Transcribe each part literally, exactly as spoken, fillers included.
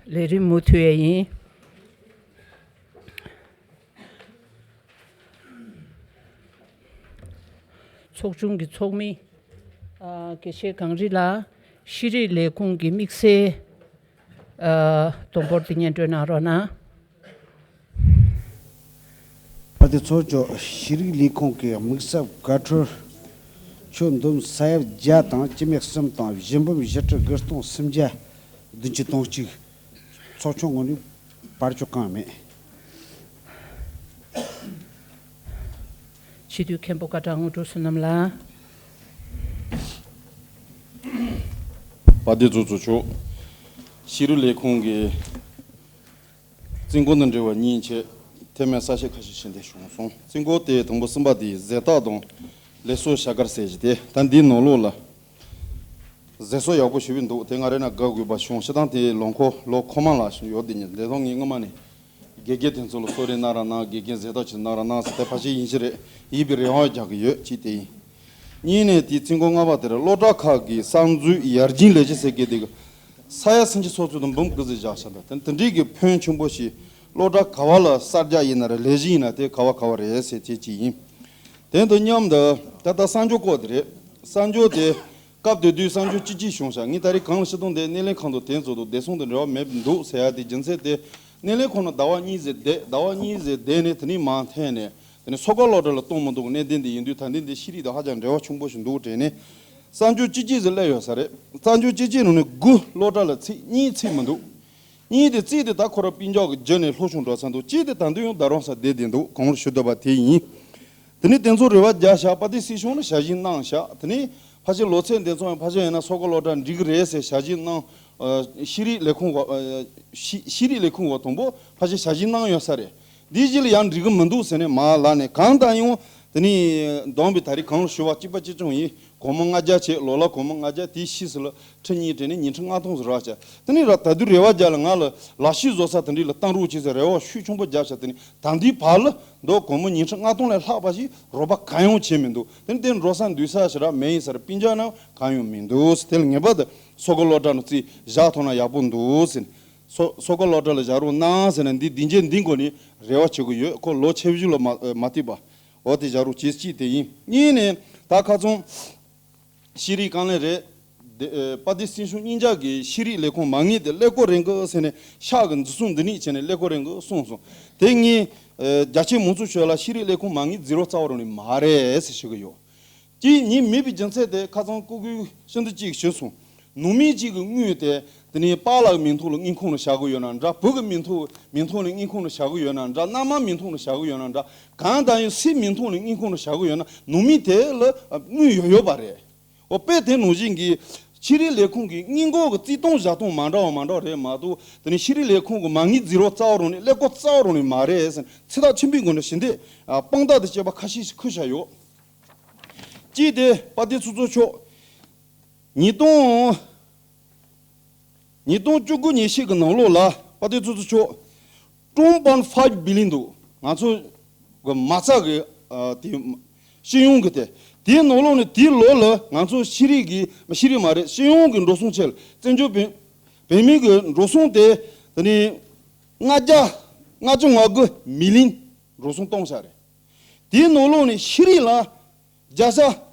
ལས་རིམ་མུ་མཐུད་ཡས་ཡིན། ཚོགས་ཆུང་གི་ཚོགས་མི་ཨ་དགེ་བཤེས་གངས་རི་ལགས་ཤེས་རིག་ལས་ཁུངས་ཀྱི་དམིགས་བསལ་ཨ་བསྡོམས་འབོར་འདི་སྙན་སྒྲོན་གནང་རོགས་གནང་། དཔལ་ལྡན་ཚོགས་གཙོ། ཤེས་རིག་ལས་ཁུངས་ཀྱི་དམིགས་བསལ་བཀའ་འཁྲོལ་ཆོས་འདུམ་ས་ཡ་བརྒྱ་དང་སྤྱི་མི་གསུམ་དང་བཞི་འབུམ་བཞི་ཁྲི་དགུ་སྟོང་སུམ་བརྒྱ་བདུན་ཅུ་དོན་གཅིག་ཚོགས་ཆུང་ངོས་ནས་བར་ཆོད་གང་མེད། སྤྱི་འཐུས་མཁན་པོ་སྐར་གྲངས་དངོས་གྲུབ་བསོད་ནམས་ལགས། དཔལ་ལྡན་ཚོགས་གཙོ་མཆོག་ཤེས་རིག་ལས་ཁུངས་ཀྱི་རྩིས་འགོ་དང་འབྲེལ་བ་གཉིས་བྱས། ཐེངས་མའི་གསལ་བཤད་ཁ་ཤས་ཤིག་འདི་བྱུང་སོང་། རྩིས་འགོ་དེ་དང་པོ་གསུམ་པ་དེ་ཟས་རྟགས་དང་ལས་བཟོ་བྱ་དགར་ཟེར་གྱི་དེ། ད་འདིའི་ནང་ལོགས་ལ་ཟས་བཟོ་ཡག་པོ་ཞེ་པོ་འདུག་དེ་ང་རེ་ན་དགའ་དགོས་པ་བྱུང་། སྤྱིར་བཏང་དེ་ལོ་འཁོར་ལོ་འཁོར་མ་ལ་ཞིག་ཡོད། དེ་ཉིད་དེ་དང་ངས་སྔོན་མ་ནས་དགེ་རྒན་དེ་ཚོ་ལ་གསོལ་རས་གནང་ར་གནང་། དགེ་རྒན་ཟས་རྟགས་ཅིག་གནང་ར་གནང་ཟེར་དེ་ཕལ་ཆེར་ཡིན་གྱི་རེད། ཡིན་པའི་རེ་བ་རྒྱག་གི་ཡོད། གཅིག་དེ་ཡིན། གཉིས་ནས་དེའི་རྩིས་འགོ་ལྔ་པ་དེར་སློབ་གྲྭ་ཁག་གི་གསར་འཛུགས་ཡར་རྒྱས་ལས་གཞི་ཟེར་གྱི་དེ་གི་ས་ཡ་སུམ་ཅུ་སོ་ཚོད་དང་འབུམ་དགུ་ཙམ་བཞག་བཞག་འདུག་དེ་དེ་འདྲའི་གི་ཕོན་ཆེན་པོ་ཞིག་སློབ་གྲྭ་ག་བ་ལ་གསར་རྒྱག་ཡིན་ན་རེད། ལས་གཞི་ཡིན་ན་དེ་ག་བ་ག་བ་རེད་ཟེར་དེ་གཅིག་ཡིན། དེ་དང་མཉམ་དུ་ད་ལྟ་གསར་འགྱུར་སྐོར་དེ་རེད། གསར་འགྱུར་དེ་སྐབས་དེ་དུས་གསར་འགྱུར་སྤྱི་སྤྱི་བྱུང་ཤག་ངས་ད་རེས་གང་ལ་ཤི་དོན་དེ་སྣེ་ལེན་ཁང་དུ་དེ་ཚོ་དང་བདེ་སྲུང་དང་འབྲེལ་བ་མེད་པ་འདུག་ཟེར་ཡ་དེ་རྒྱུ་མཚན་དེ། སྣེ་ལེན་ཁང་ནང་ཟླ་བ་གཉིས་ཙམ་བསྡད། ཟླ་བ་གཉིས་ཙམ་བསྡད་ནས་དེ་ནས་མར་འཐེན་ནས་དེ་ནས་མཚོ་སྒར་སློབ་གྲྭ་ལ་གཏོང་མི་འདུག་གནད་དོན་དེ་ཡིན་དུས། ད་འདི་འདི་ཤེས་རིག་དང་ཧ་ཅང་འབྲེལ་བ་ཆེན་པོ་ཞིག་འདུག་དྲན་ནས། གསར་འགྱུར་སྤྱི་སྤྱི་ཟིག་སླེབས་ཡོད་ས་རེད། གསར་འགྱུར་སྤྱི་སྤྱི་ནང་ནས་དགུ་སློབ་གྲྭ་ལ་ཚིག་གཉིས་ཚིག་མི་འདུག་གཉིས་དེ་རྩིས་དེ་ད་ཁོ་རང་སྤུན་ཀྱག་གི་རྒྱུ་ནས་ལྷོ་ཕྱོགས་འགྲོ་ས་འདུག་གཅིག་དེ་ད་དུང་ཡང་ད་རུང་ས་བསྡད་བསྡད་འདུག་གང་བར་ཞུ་འདོད་པ་དེ་ཡིན། དེ་ནས་དེ་ཚོ་རེ་བ་རྒྱག་ཤག་དཔལ་ལྡན་སྲིད་གཞུང་ལ་ཞལ་བཞེས་གནང་ཤག་དེ་ནས་ཕལ་ཆེར་ལོ་ཚད་དེ་ཚོ་ཡང་ཕལ་ཆེར་ཡིན་ན་མཚོ་སྒར་སློབ་གྲྭ་འགྲིག་གི་རེད་ཟེར་ཞལ་བཞེས་གནང་། ཨ་ཤེས་རིག་ལས་ཁུངས་འོག་ཤེས་ཤེས་རིག་ལས་ཁུངས་འོག་དང་པོ་ཕལ་ཆེར་ཞལ་བཞེས་གནང་ཡོད་ས་རེད། འདིའི་རྗེས་ལ་ཡང་འགྲིག་གི་མི་འདུག་ཟེར་ནས་མར་ལབ་ནས། གང་ལྟར་ཡང་དེ་ནས་བསྡོམས་པས་ད་རེས་གང་ལ་ཞུ་བ་གཅིག་པ་གཅིག་རྐྱང་ཡིན། སྒོར་མོ་ལྔ་བརྒྱ་བྱས། ལོ་ལ་སྒོར་མོ་ལྔ་བརྒྱ། དེའི་ཕྱིས་སུ་ལ་ཁྲི་གཉིས་སྤྲད་ནས་ཉིས་ཁྲི་ལྔ་སྟོང་ཟིག་རག་བྱས། དེ་ནས་ར་ད་དུང་རེ་བ་རྒྱག་ལ་ང་ལ་ལག་ཤེས་བཟོ་ས་དེ་འདྲ་ལ་བཏང་རོགས་བྱེད་ཟེར་རེ་བ་ཤུགས་ཆེན་པོ་རྒྱབ་བྱས། དེ་ནས་ད་ལྟའི་བར་ལ་མདོ་སྒོར་མོ་ཉིས་ཁྲི་ལྔ་སྟོང་ལས་ལྷག་པ་ཞིག་རོགས་པ་གང་ཡང་བྱས་མི་འདུག་དེ་ནས་དེ་འགྲོ་ས་འདུག་ས་ཞིག་ར་མེད་ཡིན་ས་རེད། སྤུན་ཀྱག་རྣམས་གང་ཡང་མི་འདུག་དེ་ལ་ངེས་པར་དུ་མཚོ་སྒར་སློབ་གྲྭ་ནང་རྩིས་བཞག་ཐུབ་ན་ཡག་པོ་འདུག་ཟེར་ནས། མཚོ་མཚོ་སྒར་སློབ་གྲྭ་ལ་བཞག་རོགས་གནང་ཟེར་ནས་འདི་སྡིངས་ཆ་འདིའི་སྒོ་ནས་རེ་བ་བྱེད་ཀྱི་ཡོད། ཁོ་ལོ་ཆེ་བཞུགས་ལ་མ་མ་བཏུབ་པ། འོ་དེ་བཞག་རོགས་བྱེད། གཅིག་དེ་ཡིན། གཉིས་ནས་ད་ཁ་སང་ཤེས་རིག་བཀའ་བློན་རེད། དེ་ཨ་དཔལ་ལྡན་སྲིད་གཞུང་གཉིས་ཆ་གི་ཤེས་རིག་ལས་ཁུངས་མ་དངུལ་དེ་ཀླད་ཀོར་རན་གི་ཟེར་ནས་ཤག་གི་འཛུལ་སོང་འདི་ནས་བྱས་ནས་ཀླད་ཀོར་རན་གི་གསུངས་སོང་། དེ་ངས་ཨ་རྒྱ་ཆེ་མང་ཚོགས་ཞོལ་ལ་ཤེས་རིག་ལས་ཁུངས་མ་དངུལ་འཛིན་རོགས་རྩ་བ་རང་ནས་མ་རེད་ཟེར་ཞུ་གི་ཡོད། གཅིག་ངས་མེད་པའི་རྒྱུ་མཚན་དེ་ཁ་སང་ལྐོག་གུ་ཤིན་ཏུ་གཅིག་ཞུས་སོང་། ནང་མི་གཅིག་གི་དངུལ་དེ་དེ་ནས་པཱ་ལགས་མིང་ཐོག་ལ་དངུལ་ཁང་ལ་བཞག་གི་ཡོད་ན་འདྲ། བུ་གི་མིང་ཐོག་མིང་ཐོག་ལ་དངུལ་ཁང་ལ་བཞག་གི་ཡོད་ན་འདྲ། མནའ་མ་མིང་ཐོག་ལ་བཞག་གི་ཡོད་ན་འདྲ། གང་ལྟར་ཡང་སུའི་མིང་ཐོག་ལ་དངུལ་ཁང་ལ་བཞག་གི་ཡོད་ན་ནང་མི་དེ་ལ་དངུལ་ཡོད་ཡོད་པ་རེད། འོ་དཔེ་དེ་ནང་བཞིན་གྱི་ཤེས་རིག་ལས་ཁུངས་ཀྱི་དངུལ་འགོག་གི་རྩིས་གཏོང་བཞག་སྟངས་མ་འདྲ་བ་མ་འདྲ་བ་རེད་མ་གཏོགས། དེ་ནས་ཤེས་རིག་ལས་ཁུངས་ཀྱི་མ་དངུལ་འཛིན་རོགས་རྩ་བ་རང་ནས་ཀླད་ཀོར་རྩ་བ་རང་ནས་མ་རེད་ཟེར་ཚིག་ཐག་ཆོད་པོའི་སྒོ་ནས་ཞུ་འདོད། ཨ་དཔང་རྟགས་དང་བཅས་པ་ཁ་ཤས་ཤིག་ཁུར་བཞག་ཡོད། གཅིག་དེ་དཔལ་ལྡན་ཚོགས་གཙོ་མཆོག་ཉིས་སྟོང་ཉིས་སྟོང་བཅུ་དགུ་ཉི་ཤུ་གི་ནང་ལོགས་ལ་དཔལ་ལྡན་ཚོགས་གཙོ་མཆོག་ཀྲུང་པན་ཕའི་བི་ལིན་འདུག་ང་ཚོ་གི་མ་རྩ་གི་ཨ་དེ་སྤྱི་ཡོངས་ཀྱི་དེ་དེའི་ནང་ལོགས་ནས་དེའི་ལོ་ལ་ང་ཚོ་ཤེས་རིག་གི་ཤེས་རིག་མ་རེད། སྤྱི་ཡོངས་ཀྱི་འགྲོ་སོང་ཆེད་ལ་བཙན་བྱོལ་བོད་བོད་མི་གི་འགྲོ་སོང་དེ་དེ་ནས་ལྔ་བརྒྱ་ལྔ་བཅུ་ང་དགུ་མི་ལིན་འགྲོ་སོང་གཏོང་བཞག་རེད། དེའི་ནང་ལོགས་ནས་ཤེས་རིག་ལ་བརྒྱ་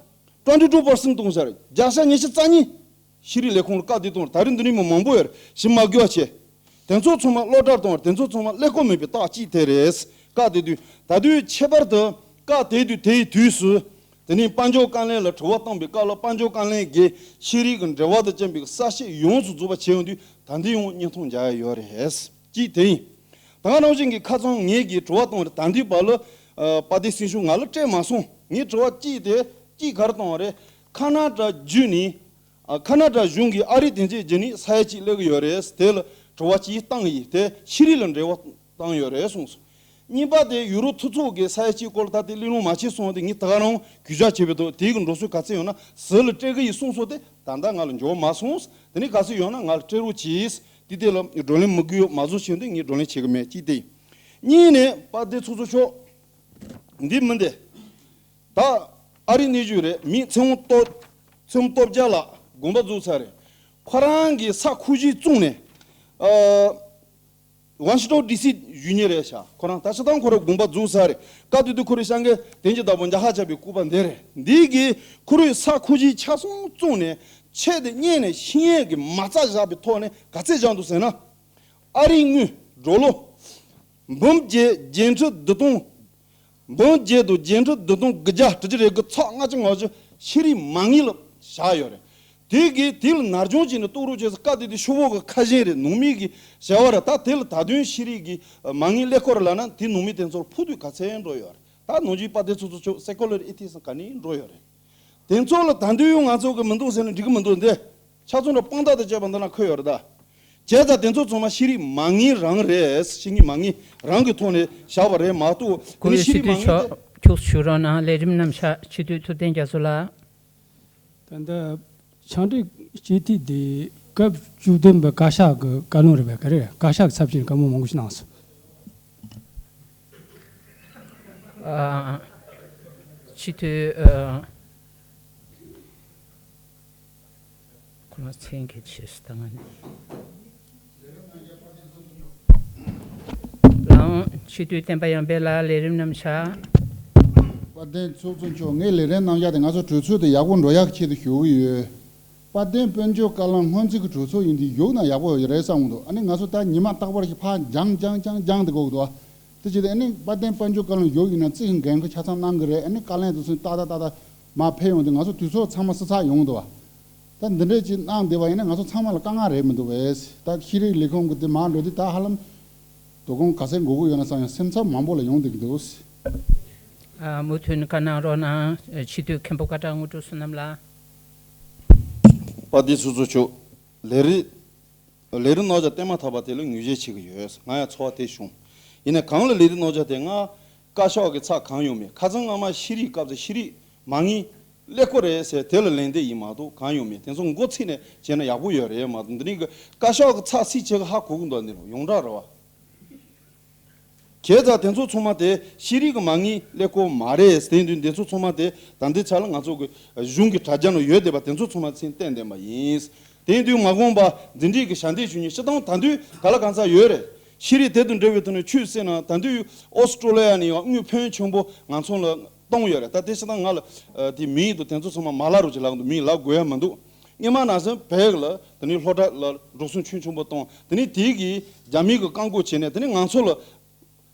ཆ་twenty two percent གཏོང་བཞག་རེད། བརྒྱ་ཆ་ཉི་ཤུ་རྩ་གཉིས་ཤེས་རིག་ལས་ཁུངས་ལ་བཀའ་བསྡུ་གཏོང་རེད། ད་རིང་འདི་ནས་མི་མང་པོ་ཡོད་རེད། ཞིབ་མ་དགོས་པ་བྱས། དེ་ཚོ་ཚང་མ་སློབ་གྲྭར་གཏོང་བ་རེད། དེ་ཚོ་ཚང་མ་ཀླད་ཀོར་མེད་པའི་རྟགས་གཅིག་དེ་རེད། བཀའ་དེ་དུས་ད་དུས་ཁྱད་པར་དུ་བཀའ་དེ་དུས་དེའི་དུས་སུ་དེ་ནས་དཔལ་འབྱོར་བཀའ་བློན་ལ་དྲི་བ་བཏང་པའི་སྐབས་ལ་དཔལ་འབྱོར་བཀའ་བློན་གྱིས་ཤེས་རིག་གི་འབྲེལ་བ་དང་བཅས་པའི་གསལ་བཤད་ཡོངས་སུ་རྫོགས་པ་བྱས་ཡོང་དུས་ད་འདི་ཡང་བརྙན་ཐུང་རྒྱག་ཡ་ཡོད་རེད། གཅིག་དེ་ཡིན། ད་ག་ནང་བཞིན་གྱི་ཁ་སང་ངེད་ཀྱིས་དྲི་བ་བཏང་བ་རེད། ད་འདི་བར་ལ་ཨ་དཔལ་ལྡན་སྲིད་གཞུང་ང་ལ་སྤྲད་མ་སོང་། ངས་དྲི་བ་གཅིག་དེ་གཅིག་ག་རེ་བཏང་བ་རེད། ཁ་ན་ཌ་བརྒྱུད་ནས་ཨ་ཁ་ན་ཌ་གཞུང་གིས་ཨ་རིའི་དོན་རྐྱེན་བརྒྱུད་ནས་ས་ཡ་གཅིག་སླེབས་ཀྱི་ཡོད་རེད། དེ་ལ་དྲི་བ་གཅིག་བཏང་གི་ཡིན། དེ་ཤེས་རིག་ལ་འབྲེལ་བ་བཏང་ཡོད་རེད་གསུངས་སོང་། གཉིས་པ་དེ་ཡུ་རོབ་མཐུན་ཚོགས་ཀྱི་ས་ཡ་གཅིག་སྐོར་ལ་ད་ལྟའི་གླེང་སློང་མ་བྱས་སོང་། དེ་ངས་ད་ག་རང་གུས་ཞབས་བྱས་པའི་ཐོག་དེའི་གི་འགྲོ་སོང་ག་ཚད་ཡོད་ན་ཟུར་ལ་སྤྲད་གི་ཡིན་གསུངས་སོང་། དེ་ད་ལྟ་ང་ལ་འབྱོར་མ་སོང་། དེ་ནས་ག་ཚད་ཡོད་ན་ང་ལ་སྤྲད་རོགས་གྱིས། དེ་དེ་ལ་བགྲོ་གླེང་མི་དགོས་ཡོད་མ་བཟོ་བྱས་དུས་ངས་བགྲོ་གླེང་བྱེད་གི་མེད། གཅིག་དེ་ཡིན། གཉིས་ནས་དཔལ་ལྡན་ཚོགས་གཙོ་མཆོག་འདི་མི་འདི། ད་ཨ་རི་གནས་བཞུགས་རེད། མི་ཚེ་དབང་སྟོབས་ཚེ་དབང་སྟོབས་རྒྱལ་ལགས་དགོངས་པ་རྫོགས་ཚར་རེད། ཁོ་རང་གི་ས་ཁུག་ཅིག་བཙོངས་ནས་ཨ་ ཝ་ཤིང་ཊོན་ཌི་སི་ཡུལ་ཉེ་རེད་ཤག་ཁོ་རང་ད་ཤི་ཐང་ཁོ་རང་དགོངས་པ་རྫོགས་ས་རེད། སྐབས་དེ་དུས་ཁོ་རའི་ཤང་གི་དེང་གི་བདག་པོ་འཇའ་ཧ་ཆགས་པའི་སྐུ་པར་འདི་རེད། འདི་གི་ཁོ་རའི་ས་ཁོ་ཞིག་ཆ་ཚང་བཙོངས་ནས་ཆེད་དེ་རྙེད་ནས་ཤིང་ཡས་ཀྱི་མ་རྩ་བཞག་པའི་ཐོག་ནས་ག་ཚད་བཞག་འདུག་ཟེར་ན། ཨ་རིའི་དངུལ་ཌོ་ལར་འབུམ་བརྒྱད་བརྒྱད་ཁྲི་བདུན་སྟོང་། འབུམ་བརྒྱད་དང་བརྒྱད་ཁྲི་བདུན་སྟོང་དགུ་བརྒྱ་དྲུག་ཅུ་རེ་དགུ་ཚེག་ལྔ་བཅུ་ང་བཅུ་ཤེས་རིག་མ་དངུལ་ལ་བཞག་ཡོད་རེད། དེ་གིས་དེ་ལ་ནར་སྦྱོང་བྱས་ནས་གཏོང་རོགས་བྱས་ཟེར། སྐབས་དེ་དུས་ཤོག་བུ་གི་ཁ་ཞེང་རེད། ནང་མི་གི་བྱ་བ་རེད། ད་དེ་ལ་ད་དུང་ཤེས་རིག་གི་མ་དངུལ་ཀླད་ཀོར་ལབ་ན་དེ་ནང་མི་དེ་ཚོར་ཕོག་ཐུག་ག་ཚད་འགྲོ་ཡོད་རེད། ད་ནང་ཆོས་དཔལ་ལྡན་ཚོགས་གཙོ་མཆོག་སེ་ཀུ་ལར་ཨེ་ཐིག་སི་ག་ནས་འགྲོ་ཡོད་རེད། དེ་ཚོ་ལ་ད་དུང་ཡང་ང་ཚོ་གི་མི་འདུག་ཟེར་ན་འགྲིག་གི་མི་འདུག་འདི་ཆ་ཚང་ར་དཔང་རྟགས་དང་བཅས་པ་འདི་ན་འཁོད་ཡོད་རེད་ད། བྱས་ཙང་དེ་ཚོ་ཚང་མ་ཤེས་རིག་མ་དངུལ་རང་རེད། ཤེས་རིག་མ་དངུལ་རང་གི་ཐོག་ནས་བཞག་པ་རེད་མ་གཏོགས། དེ་ནི་ཤེས་རིག་མ་དངུལ་དེ། ཁྱུག་ཞུ་རོགས་གནང་། ལས་རིམ་རྣམ་གཞག་སྤྱི་འཐུས་ཐུབ་བསྟན་རྒྱ་མཚོ་ལགས། ད་ལྟ་ཕྱག་འབྲེལ་སྤྱི་འཐུས་དེ་སྐབས་བཅུ་བདུན་པའི་བཀའ་ཤག་གི་བཀའ་བློན་རེད་པས། ག་རེ་བཀའ་ཤག་གི་ཚབ་བྱས་ནས་བཀའ་མོལ་མང་པོ་ཞིག་གནང་སོང་། ཨ། སྤྱི་འཐུས་ཨ། ཁོ་མ་མཚན་གྱི་ཆེ་སྟངས་ནི། ལའང་སྤྱི་འཐུས་བསྟན་པ་ཡར་འཕེལ་ལགས། ལས་རིམ་རྣམ་གཞག་དཔལ་ལྡན་ཚོགས་གཙོ་མཆོག་ངས་ལས་རིམ་རྣམ་གཞག་དེ་ང་ཚོ་གྲོས་ཚོགས་དེ་ཡག་པོ་འགྲོ་ཡག་ཆེད་དུ་ཞུ་གི་ཡོད། དཔལ་ལྡན་དཔལ་འབྱོར་བཀའ་བློན་སྔོན་རྩིས་ཀྱི་གྲོས་ཚོགས་ཡིན་དུས་ཡོང་ན་ཡག་པོ་རེད་བསམ་གི་འདུག་ཨ་ནི་ང་ཚོ་ད་ཉི་མ་རྟག་པར་ཞིག་ཕར་འགྱངས་འགྱངས་འགྱངས་འགྱངས་དེ་དགོས་གི་འདུག་དེ་བྱས་ཏེ་ཨ་ནི་དཔལ་ལྡན་དཔལ་འབྱོར་བཀའ་བློན་ཡོང་ཡིན་ན་རྩིས་ཀྱི་འགན་ཁུར་ཆ་ཚང་གནང་གི་རེད། ཨ་ནི་བཀའ་བློན་དེ་ཚོ་ཏག་ཏག་ཏག་ཏག་མར་ཕེབས་ཡོང་དུས་ང་ཚོ་དུས་ཚོད་ཚང་མ་སྲི་ཚགས་ཡོང་གི་འདུག་བ། ད་འདི་འདྲས་ཅིག་གནང་བསྡད་པ་ཡིན་ན་ང་ཚོ་ཚང་མ་ལ་དཀའ་ངལ་རེད་མི་འདུག་བས། ད་ཤེས་རིག་ལས་ཁུངས་ཀྱི་དེ་མར་འགྲོ་དུས་ད་ཧ་ལམ་དོ་དགོང་ག་ཚད་འགོར་གྱི་ཡོད་ན་བསམ་ཡང་སེམས་འཚབ་མང་པོ་ལ་ཡོང་བསྡད་ཀྱི་འདུག་ཨ། མུ་མཐུད་བཀའ་གནང་རོགས་གནང་། སྤྱི་འཐུས་མཁན་པོ་ཀ་བྲག་དངོས་གྲུབ་བསོད་ནམས་ལགས། དཔལ་ལྡན་ཚོགས་གཙོ་མཆོག་ལས་རིམ། ལས་རིམ་རྣམ་གཞག་བལྟས་མ་ཐག་པ་དེ་ལ་ངོས་བཞེས་བྱེད་ཀྱི་ཡོད། ང་ཡང་ཚོར་བ་དེ་བྱུང་། ཡིན་ནའི་གང་ལ་ལས་རིམ་རྣམ་གཞག་དེ་ང་བཀའ་ཤག་གི་ཚབ་གང་ཡང་མེད། ཁ་སང་སྔ་མ་ཤེས་རིག་སྐབས་སུ་ཤེས་རིག་མ་དངུལ་ཀླད་ཀོར་རེད་ཟེར་དེ་ལ་ལན་འདེབས་ཡིན་མ་གཏོགས་གང་ཡང་མེད། དེ་ཚོ་མགོ་ཚིག་ནས་བྱས་ན་ཡག་པོ་ཡོད་རེད་མ་གཏོགས། འདི་རིང་གི་བཀའ་ཤག་གི་ཚབ་སྲིད་བྱེད་ཀྱི་ཧ་གོ་གི་འདུག་འདི་རུ་ཡོངས་གྲགས་རེད་བ། བྱས་ཙང་དེ་ཚོ་ཚང་མ་དེ་ཤེས་རིག་གི་མ་དངུལ་ཀླད་ཀོར་མ་རེད། དེ་དུས་དེ་ཚོ་ཚང་མ་དེ་ད་ལྟའི་ཆ་ལ་ང་ཚོ་གི་གཞུང་གི་དྲ་རྒྱ་ནང་ཡོད་བསྡད་པ་དེ་ཚོ་ཚང་མ་མཚན་བསྟན་བསྡད་པ་ཡིན། དེ་དུས་མ་འོངས་པ་འཛིན་གྲྭའི་གི་ཞབས་འདེགས་ཞུ་མཁན་སྤྱིར་བཏང་ད་དུང་ག་ལ་གང་ས་ཡོད་རེད། ཤེས་རིག་དེ་དང་འབྲེལ་བའི་ཐོག་ནས་ཆུད་ཟོས་ན་ད་དུང་ཨོ་སི་ཀྲོ་ལི་ཡ་ནས་ཡང་དངུལ་ཕོན་ཆེན་པོ་ང་ཚོ་ལ་གཏོང་ཡོད་རེད། ད་དེ་སྤྱིར་བཏང་ང་ལ་དེ་མིང་དང་དེ་ཚོ་ཚང་མ་མ་ལབ་རོགས་ཅིག་ལབ་འདུག་མིང་ལབ་དགོས་ཡ་མི་འདུག་སྔོན་མ་ནང་བཞིན་བོད་ལ་དེ་ནས་སློབ་གྲྭ་ལ་འགྲོ་སོང་ཆུང་ཆུང་པོ་གཏོང་། དེ་ནས་དེ་གིས་རྒྱ་མི་གིས་བཀག་འགོག་བྱས་ནས་དེ་ནས་ང་ཚོ་ལ་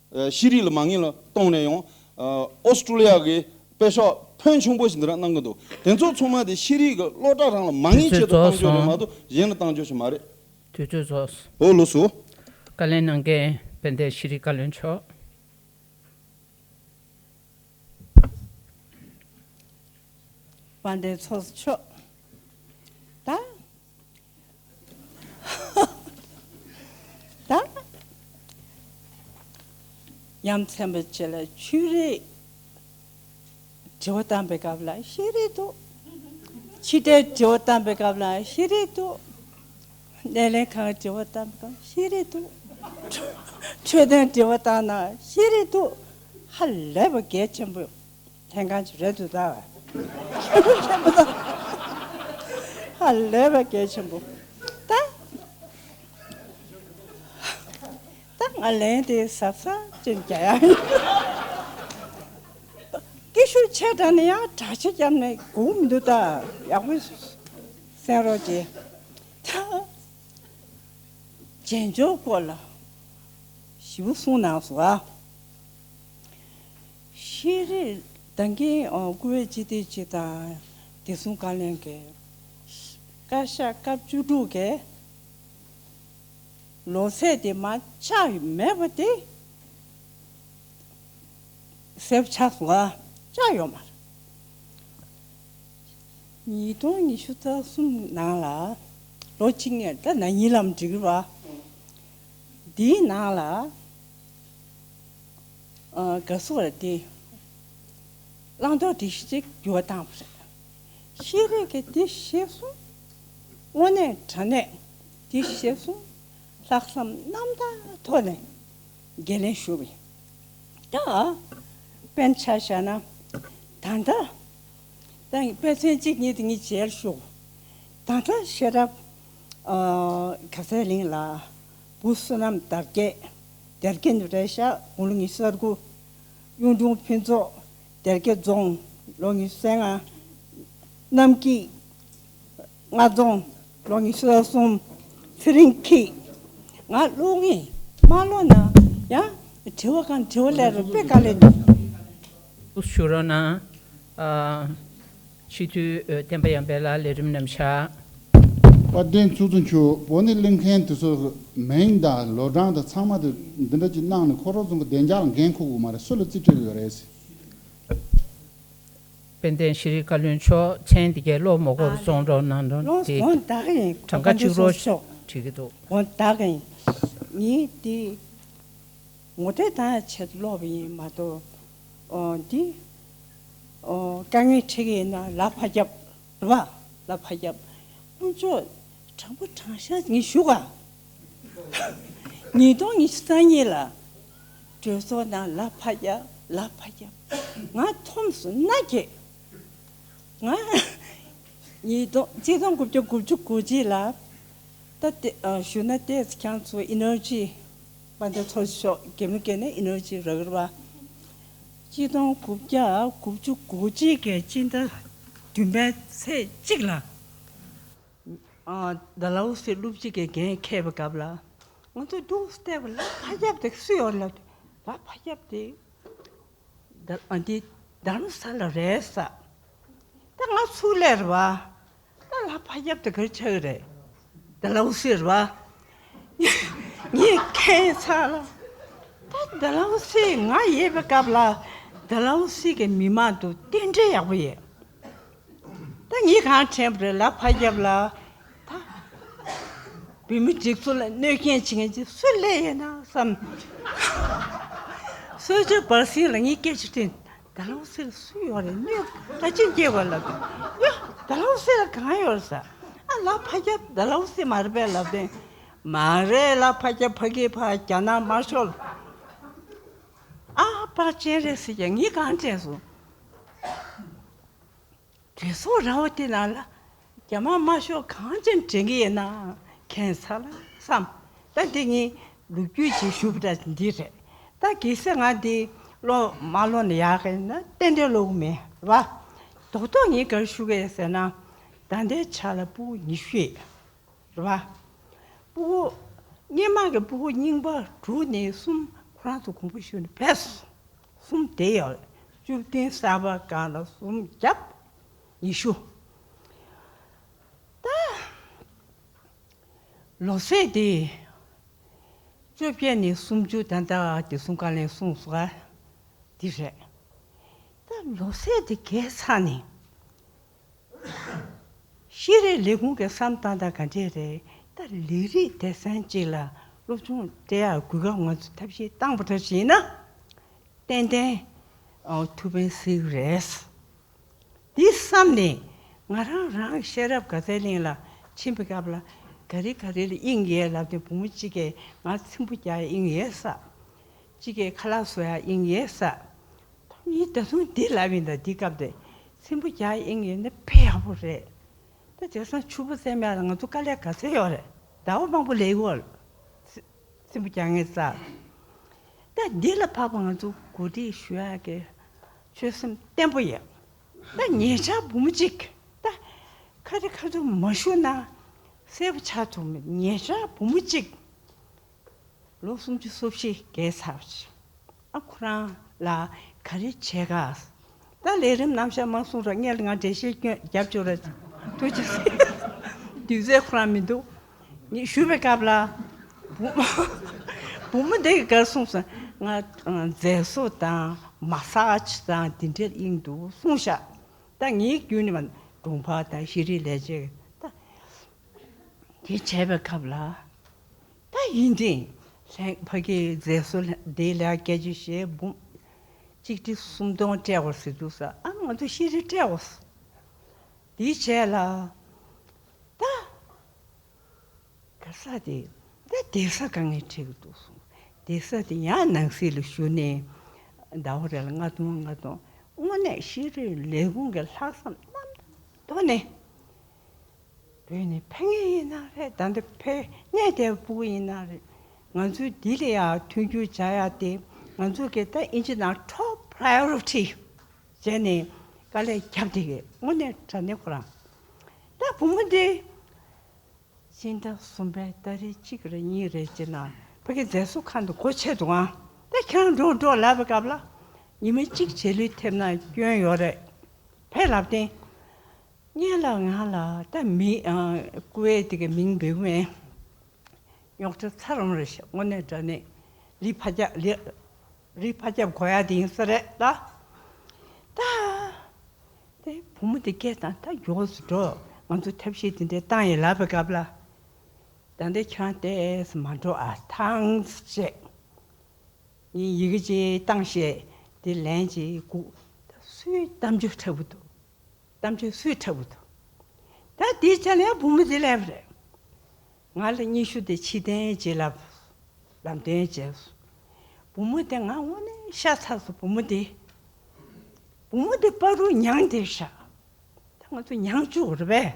ཨ་ཤེས་རིག་ལ་མ་དངུལ་ལ་གཏོང་ནས་ཡང་ཨ་ཨོ་སི་ཀྲོ་ལི་ཡ་གི་དཔེ་ཤག་ཕོན་ཆུང་པོ་ཞིག་འདི་རང་གནང་གི་འདུག་དེ་ཚོ་ཚང་མ་དེ་ཤེས་རིག་གི་སློབ་གྲྭ་རང་ལ་མ་དངུལ་ཆེད་དུ་གཏོང་རྒྱུ་རེད་མ་གཏོགས་གཞན་ལ་གཏོང་རྒྱུ་ཞིག་མ་རེད། དུས་ཚོད་རྫོགས། འོ་ལགས་སོ། བཀའ་ལན་གནང་མཁན་དཔལ་ལྡན་ཤེས་རིག་བཀའ་བློན་མཆོག་དཔལ་ལྡན་ཚོགས་གཙོ་མཆོག་ད། ད། ཡ་མཚན་པ་ཅིག་ལ་ཆོས་རིག་དྲི་བ་བཏང་པའི་སྐབས་ལ་ཤེས་རིག་འདུག་ཕྱི་དྲིལ་དྲི་བ་བཏང་པའི་སྐབས་ལ་ཤེས་རིག་འདུག་སྣེ་ལེན་ཁང་དྲི་བ་བཏང་པའི་སྐབས་ཤེས་རིག་འདུག་འཕྲོད་བསྟེན་དྲི་བ་བཏང་ན་ཤེས་རིག་འདུག་ཧ་ལས་པ་གལ་ཆེན་པོ་ལྷན་ཁང་ཅིག་རེད་འདུག་ད། ཧ་ལས་པ་གལ་ཆེན་པོ། ད། ད་ང་ལན་དེ་གཟབ་གཟབ་ཅིག་རྒྱག་ཡ་ཡིན། སྐད་ཤུགས་ཆེ་དྲགས་ནས་ཡང་དྲག་ཆ་བརྒྱབ་ནས་སྒུག་མི་འདུག་ད་ཡག་པོ་གསན་རོགས་གྱིས། ད་རྗེས་འཇུག་སྐོར་ལ་ཞིབ་པོ་གསུངས་གནང་སོང་ཨ། ཤེས་རིག་ད་གིན་ཨ་བཀུར་འོས་སྤྱི་འཐུས་སྤྱི་དང་བདེ་སྲུང་བཀའ་བློན་གྱི་བཀའ་ཤག་སྐབས་བཅུ་དྲུག་གི་ལོ་ཚད་དེ་མར་བཅག་མེད་པ་དེ་གསལ་པོ་ཆགས་སོང་ཨ། བཅག་ཡོད་མ་རེད། ཉིས་སྟོང་ཉི་ཤུ་རྩ་གསུམ་ནང་ལ་ལོ་གཅིག་ངས་ད་ན་ཉིན་ལམ་འགྲིག་རེད་བ། འདིའི་ནང་ལ་ཨ་ག་སོགས་རེད་དེ། བླང་དོར་སྒྲིག་གཞི་གཅིག་འགྱུར་བ་བཏང་བ་རེད། ཤེས་རིག་གི་དེ་ཤེས་སོང་། དངོས་གནས་དྲང་གནས་དེ་ཤེས་སོང་། ལྷག་བསམ་རྣམ་དག་ཐོག་ནས་འགན་ལེན་ཞུ་བ་ཡིན། ད་དཔེར་ན་ཆ་བཞག་ན་ད་ལྟ་ད་དཔེ་མཚོན་གཅིག་གཉིས་དེ་གཉིས་རྗེས་ལ་ཞུ། ད་ལྟ་ཤེས་རབ་ཨ་ག་ཚད་གླིང་ལ་བུ་བསོད་ནམས་དར་རྒྱས། སྡེ་དགེ་ནས་རེད་ཤག་དགུང་ལོ་ཉི་ཤུ་རྩ་དགུ། གཡུང་དྲུང་ཕུན་ཚོགས། སྡེ་དགེ་རྫོང་། ལོ་ཉི་ཤུ་རྩ་ལྔ། རྣམ་སྐྱིད། སྔ་རྫོང་། ལོ་ཉི་ཤུ་རྩ་གསུམ། ཚེ་རིང་སྐྱིད། ང་ཀློག་ངེས། མ་ཀློག་ན་ཡང་དྲི་བ་གང་དྲི་བ་ལས་རུ་དཔེ་དཀའ་ལས་འདུག་ཞུ་རོགས་གནང་། ཨ། སྤྱི་འཐུས་ཨ་བསྟན་པ་ཡར་འཕེལ་ལགས་ལས་རིམ་རྣམས་བཞག་དཔལ་ལྡན་ཚོགས་གཙོ་མཆོག་བོད་ནས་གླིང་མཁན་དེ་ཚོ་མིང་དང་ལོ་གྲངས་དང་ཚང་མ་དེ་འདི་འདྲ་ཅིག་གནང་ནས་ཁོ་རང་ཚོ་གི་བདེ་འཇགས་ལ་འགན་འཁུར་དགོས་མ་རེད། སུ་ལ་རྩིས་སྤྲད་ཀྱི་ཡོད་རེད། དཔལ་ལྡན་ཤེས་རིག་བཀའ་བློན་མཆོག་མཚན་དེ་གའི་ཀློག་མ་དགོས་པ་གསུང་རོགས་གནང་རོགས། ཀློག་དེ་དགོངས་དག་ཡིན། གྲངས་ཀ་གཅིག་རོགས་བྱེད་ཀྱི་འདུག་དགོངས་དག་ཡིན། ངས་དེ་ངོ་སྤྲོད་བཏང་ཡ་ཆེད་དུ་ཀློག་པ་ཡིན་མ་གཏོགས། ཨོ་འདི། ཨོ་དཀའ་ངལ་འཕྲད་ཀྱི་ཡིན་ན་ལག་ཕར་རྒྱབ། རེད་པ། ལག་ཕར་རྒྱབ། དཀོན་མཆོག་དྲང་པོ་དྲང་བཞག་ངས་ཞུ་ག་ཉིས་སྟོང་ཉི་ཤུ་རྩ་གཉིས་ལ་གྲོས་ཚོགས་ནང་ལག་ཕར་རྒྱབ། ལག་ཕར་རྒྱབ། ང་འཐོམས་སོང་མནའ་སྐྱེལ། ང་ཉིས་སྟོང་ཆིག་སྟོང་དགུ་བརྒྱ་དགུ་བཅུ་གོ་གཅིག་ལ། ད་ལྟ་ཨ་ཞུ་ན་ལྟས་ཁྱེད་ཚོ་ཨི་ནར་ཇི་དཔལ་ལྡན་ཚོགས་གཙོ་མཆོག་རྒྱབ་ལོགས་ནས་ཨི་ནར་ཇི་རག་རེད་པ། ཆིག་སྟོང་དགུ་བརྒྱ་དགུ་བཅུ་གོ་གཅིག་གི་སྤྱི་ཟླ་བདུན་པའི་ཚེས་གཅིག་ལ། ཨ་ཌལ་ཧོ་སི་སློབ་སྤྱི་གི་འགན་འཁྱེར་བའི་སྐབས་ལ། ང་ཚོ་འདུག་བལྟས་པ་ལ་ཕ་རྒྱབ་དེ་སུ་ཡོད་ལབ། ལ་ཕ་རྒྱབ་དེ། ད་ཨ་འདི་རྡ་རམ་ས་ལ་རེད་ཟེར། ད་ང་ཚུར་སླེབས་རེད་པ། ད་ལ་ཕ་རྒྱབ་དེ་ག་རེ་ཆགས་ཀྱི་རེད། ཌལ་ཧོ་སི་རེད་པ། ངས་ཁྱེད་ཚ་ལ། ད་ཌལ་ཧོ་སི་ང་ཡོད་པའི་སྐབས་ལ་ཌལ་ཧོ་སི་གི་མི་མང་དུ་རྟེན་འབྲེལ་ཡག་པོ་ཡོད། ད་ངས་གང་དྲན་པ་རེད། ལ་ཕ་རྒྱབ་ལ། ད་བོད་མི་སྒྲིག་འཛུགས་ལ་གནོད་སྐྱོན་བྱེད་མཁན་ཅིག་སུ་སླེབས་ཡོད་ན་བསམ། གསོལ་ཇ་འབར་ཟིན་ལ་ངས་སྐད་ཆ་དྲིས། ཌལ་ཧོ་སི་ལ་སུ་ཡོད་རེད། གནོད་ད་ཅི་སྐྱེ་བ་ལབ། ཡ་ཌལ་ཧོ་སི་ལ་གང་ཡོད་རེད་ཟེར། ཨ་ལ་ཕ་རྒྱབ་ཌལ་ཧོ་སི་མ་རེད་པས་ལབ་དེ། མ་རེད། ལ་ཕ་རྒྱབ་ཕ་གི་ཕ་རྒྱ་ནག་དམར་ཤོག་ལ། ཨ་ཕར་ཅན་རེད་ཟེར་ཀྱང་ངས་གང་དྲན་སོང་། གྲོས་ཚོགས་ར་བ་དེ་ནང་ལ་རྒྱ་དམར་དམར་ཤོག་གང་ཅན་དྲན་གྱི་ཡིན་ན་ཁྱད་མཚར་ལ་བསམ། ད་འདི་ངས་ལོ་རྒྱུས་ཅིག་ཞུ་བ་འདྲ་འདི་རེད། ད་གལ་སྲིད་ང་འདི་ཀློག་མ་ཀློག་ན་ཡག་གི་ཡིན་ན་ཏན་ཏན་ཀློག་གི་མེད་རེད་པ། རྡོག་རྡོག་ངས་ག་རེ་ཞུ་གི་ཡོད་ཟེར་ན། ད་ལྟའི་ཆ་ལ་ཕྲུ་གུ་ཉི་ཤུ་ཡོད། རེད་པ། ཕྲུ་གུ་སྔོན་མ་གི་ཕྲུ་གུ་རྙིང་པ་དྲུག་ནས་གསུམ་ཁོ་རང་ཚོ་དགོངས་པ་ཞུས་ནས་ཕེབས་སོང་། གསུམ་དེ་ཡོད། བཅུ་བདུན་གསར་པ་སྒང་ལ་གསུམ་བརྒྱབ། ཉི་ཤུ། ད་ལོ་ཚད་དེ་བཅོ་བརྒྱད་ནས་སུམ་ཅུ། ད་ལྟ་དེ་གསུམ་ཀ་ལན་གསུངས་སོང་། འདི་རེད། ད་ལོ་ཚད་དེ་བརྒལ་ཚར་ནས། ཤེས་རིག་ལས་ཁུངས་ཀྱི་བསམ་སྟངས་དང་ག་འདྲས་རེད། ད་ལས་རིགས་སྡེ་ཚན་གཅིག་ལ་སློབ་སྦྱོང་སྤྲད་ཡག་གོ་སྐབས་ང་ཚོས་ཐབས་ཤེས་བཏང་པ་འདྲ་ཞིག་ཡིན་ན། ཏན་ཏན་ཨོ་ཐུགས་ཕན་གསོས་ཀྱི་རེད། འདི་བསམ་ནས་ང་རང་རང་གི་ཤེས་རབ་དགའ་ཚལ་གླིང་ལ་ཕྱིན་པའི་སྐབས་ལ་ག་རེ་ག་རེ་ལ་དབྱིངས་ཡོད་ལབ་དུས་བུ་མོ་གཅིག་གིས་ང་ཚིམ་པོ་རྒྱག་ཡ་དབྱིངས་ཡོད་ས། གཅིག་གིས་ཁ་ལག་བཟོ་ཡ་དབྱིངས་ཡོད་ས། ངས་ད་དུང་འདི་ལབ་ཡིན། ད་འདི་སྐབས་དེ་ཚིམ་པོ་རྒྱག་ཡ་དབྱིངས་ཡོད་ན་དཔེ་ཡག་པོ་རེད། ད་དེང་སང་ཕྱུ་པ་བཙེམ་ཡ་ལ་ང་ཚོ་དཀའ་ལས་ག་ཚོད་ཡོད་རེད། ཟླ་བ་མང་པོ་ལས་ཡོད་རེད། ཚིམ་པོ་རྒྱག་མཁན་རྩ། ད་འདི་ལ་བབ་པ་ང་ཚོ་གོ་སྒྲིག་ཞུ་ཡག་གི་ཆོད་སེམས་བརྟན་པོ་ཡོད། ད་ཉེ་ཆར་བུ་མོ་གཅིག་ད་ཁ་རི་ཁ་ཐུག་མ་ཞུ་ན་གསལ་པོ་ཆགས་ཐུབ་མེད། ཉེ་ཆར་བུ་མོ་གཅིག་ལོ་སུམ་ཅུ་སོ་བཞི་བརྒལ་ཚར་བ་ཅིག་ཨ་ཁོ་རང་ལ་ག་རེ་བྱེད་ག་ད་ལས་རིམ་རྣམ་གཞག་མ་གསུངས་རོགས། སྔོན་ལ་ང་འགྲེལ་བཤད་སྐྱོན་རྒྱབ་ཆོག་ར། ཐུགས་རྗེ་ཆེ། དུས་ཚོད་ཁོ་རང་མི་འདུག་ངས་ཞུ་བའི་སྐབས་ལ་བུ་བུ་མོ་འདི་གིས་ག་རེ་གསུངས་སོང་། ང་མཛེས་བཟོ་དང་མ་སཱཇ་དང་འདི་འདྲའི་དབྱིངས་འདུག་གསུངས་ཤག་ད་ངས་རྒྱུན་ནས་མ་སྒྲུང་ཕག་དང་ཤེས་རིག་ལས་བྱེད་ད་དེ་བྱས་པའི་སྐབས་ལ། ད་ཡིན་དེ། ལྷན་ཕ་གིའི་མཛེས་བཟོ་ལ་དེའི་ལ་སྐད་ཆ་བཤད་འབུམ། གཅིག་ཁྲི་སུམ་སྟོང་སྤྲད་དགོས་ཟེར་འདུག་ས། ཨ་ང་ཚོ་ཤེས་རིག་སྤྲད་དགོས་ས། དེའི་རྗེས་ལ། ད། ག་ས་དེ། ད་བསྡད་ས་དཀའ་ངལ་འཕྲད་ཀྱི་འདུག་གསུངས། བསྡད་ས་དེ་ཡང་ནང་སྲིད་ལ་ཞུ་ནས། ཟླ་བ་རེ་ལ་ལྔ་སྟོང་ལྔ་སྟོང་། དངོས་གནས་ཤེས་རིག་ལས་ཁུངས་ཀྱི་ལྷག་བསམ་རྣམ་རྟོག་ནས། བོད་ནས་ཕེབས་མཁན་ཡིན་ན་རེད། ད་འདི་ཕེབས་གནས་བསྡད་པའི་ཕྲུ་གུ་ཡིན་ན་རེད། ང་ཚོའི་འདི་ལ་ཡང་མཐུན་འགྱུར་བྱ་ཡ་དེ་ང་ཚོ་གི་ད་ཨིན་ཇི་ནང་top priority བྱས་ནས་དཀའ་ལས་བརྒྱབ་བསྡད་ཀྱི། དངོས་གནས་དྲང་གནས་ཁོ་རང་ད་བུ་མོ་འདི་སྤྱི་ཟླ་གསུམ་པའི་ཏ་རིག་གཅིག་རེ་གཉིས་རེ་བྱས་ན་ཕ་གི་མཛེས་བཟོ་ཁང་དུ་སྒོ་ཕྱེ་འདུག་ཨང་། ད་ཁྱེད་རང་འགྲོ་འགྲོ་ལབ་པའི་སྐབས་ལ་ཉི་མ་གཅིག་བྱེད་ལུས་ཐེབས་ན་སྐྱོན་ཡོད་རེད། ཕེབས་ལབ་སྟེ། ངས་ལ་ང་ལ་ད་མི་ཨ་ཀུ་ཝེ་ཏི་གི་མིང་འབོད་མེད། རྙོག་དྲ་ཚ་རོང་རེད་ཤག། དངོས་གནས་དྲང་གནས་ལི་ཕ་རྒྱབ་ལི་རི་ཕ་རྒྱབ་གོ་ཡ་དེ་ཡིན་ས་རེད་ད། ད་དེ་བུ་མོ་དེ་སྐད་བཏང་ད་མགྱོགས་སུ་འགྲོ། ང་ཚོ་ཐབས་ཤེས་དེ་འདྲའི་བཏང་ཡིན་ལབ་པའི་སྐབས་ལ། ད་འདི་ཁྱེད་རང་ཏོག་ཙམ་མ་འགྲོ་ཨ་ཐང་ཟེར་བྱས། ངས་ཡི་གེ་ཅིག་བཏང་བྱས་དེ་ལན་ཅིག་སྒུག། ད་སུའི་གཏམ་བརྗོད་འཁྲབ་གི་འདུག། གཏམ་བརྗོད་སུས་འཁྲབ་གི་འདུག། ད་དེའི་ཆ་ལ་ཡང་བུ་མོ་དེ་ལབ་པ་རེད། ང་ལ་སྙན་ཞུ་དེ་ཕྱིར་འཐེན་བྱེད་ལབ། ལམ་སྟོན་བྱས་སོང་། བུ་མོ་དེ་ང་དངོས་གནས་ཤ་ཚ་སོང་བུ་མོ་དེ། བུ་མོ་དེ་བར་དུ་མྱངས་བསྡད་ཤག། ད་ང་ཚོ་མྱངས་བཅུག་རེད་པས།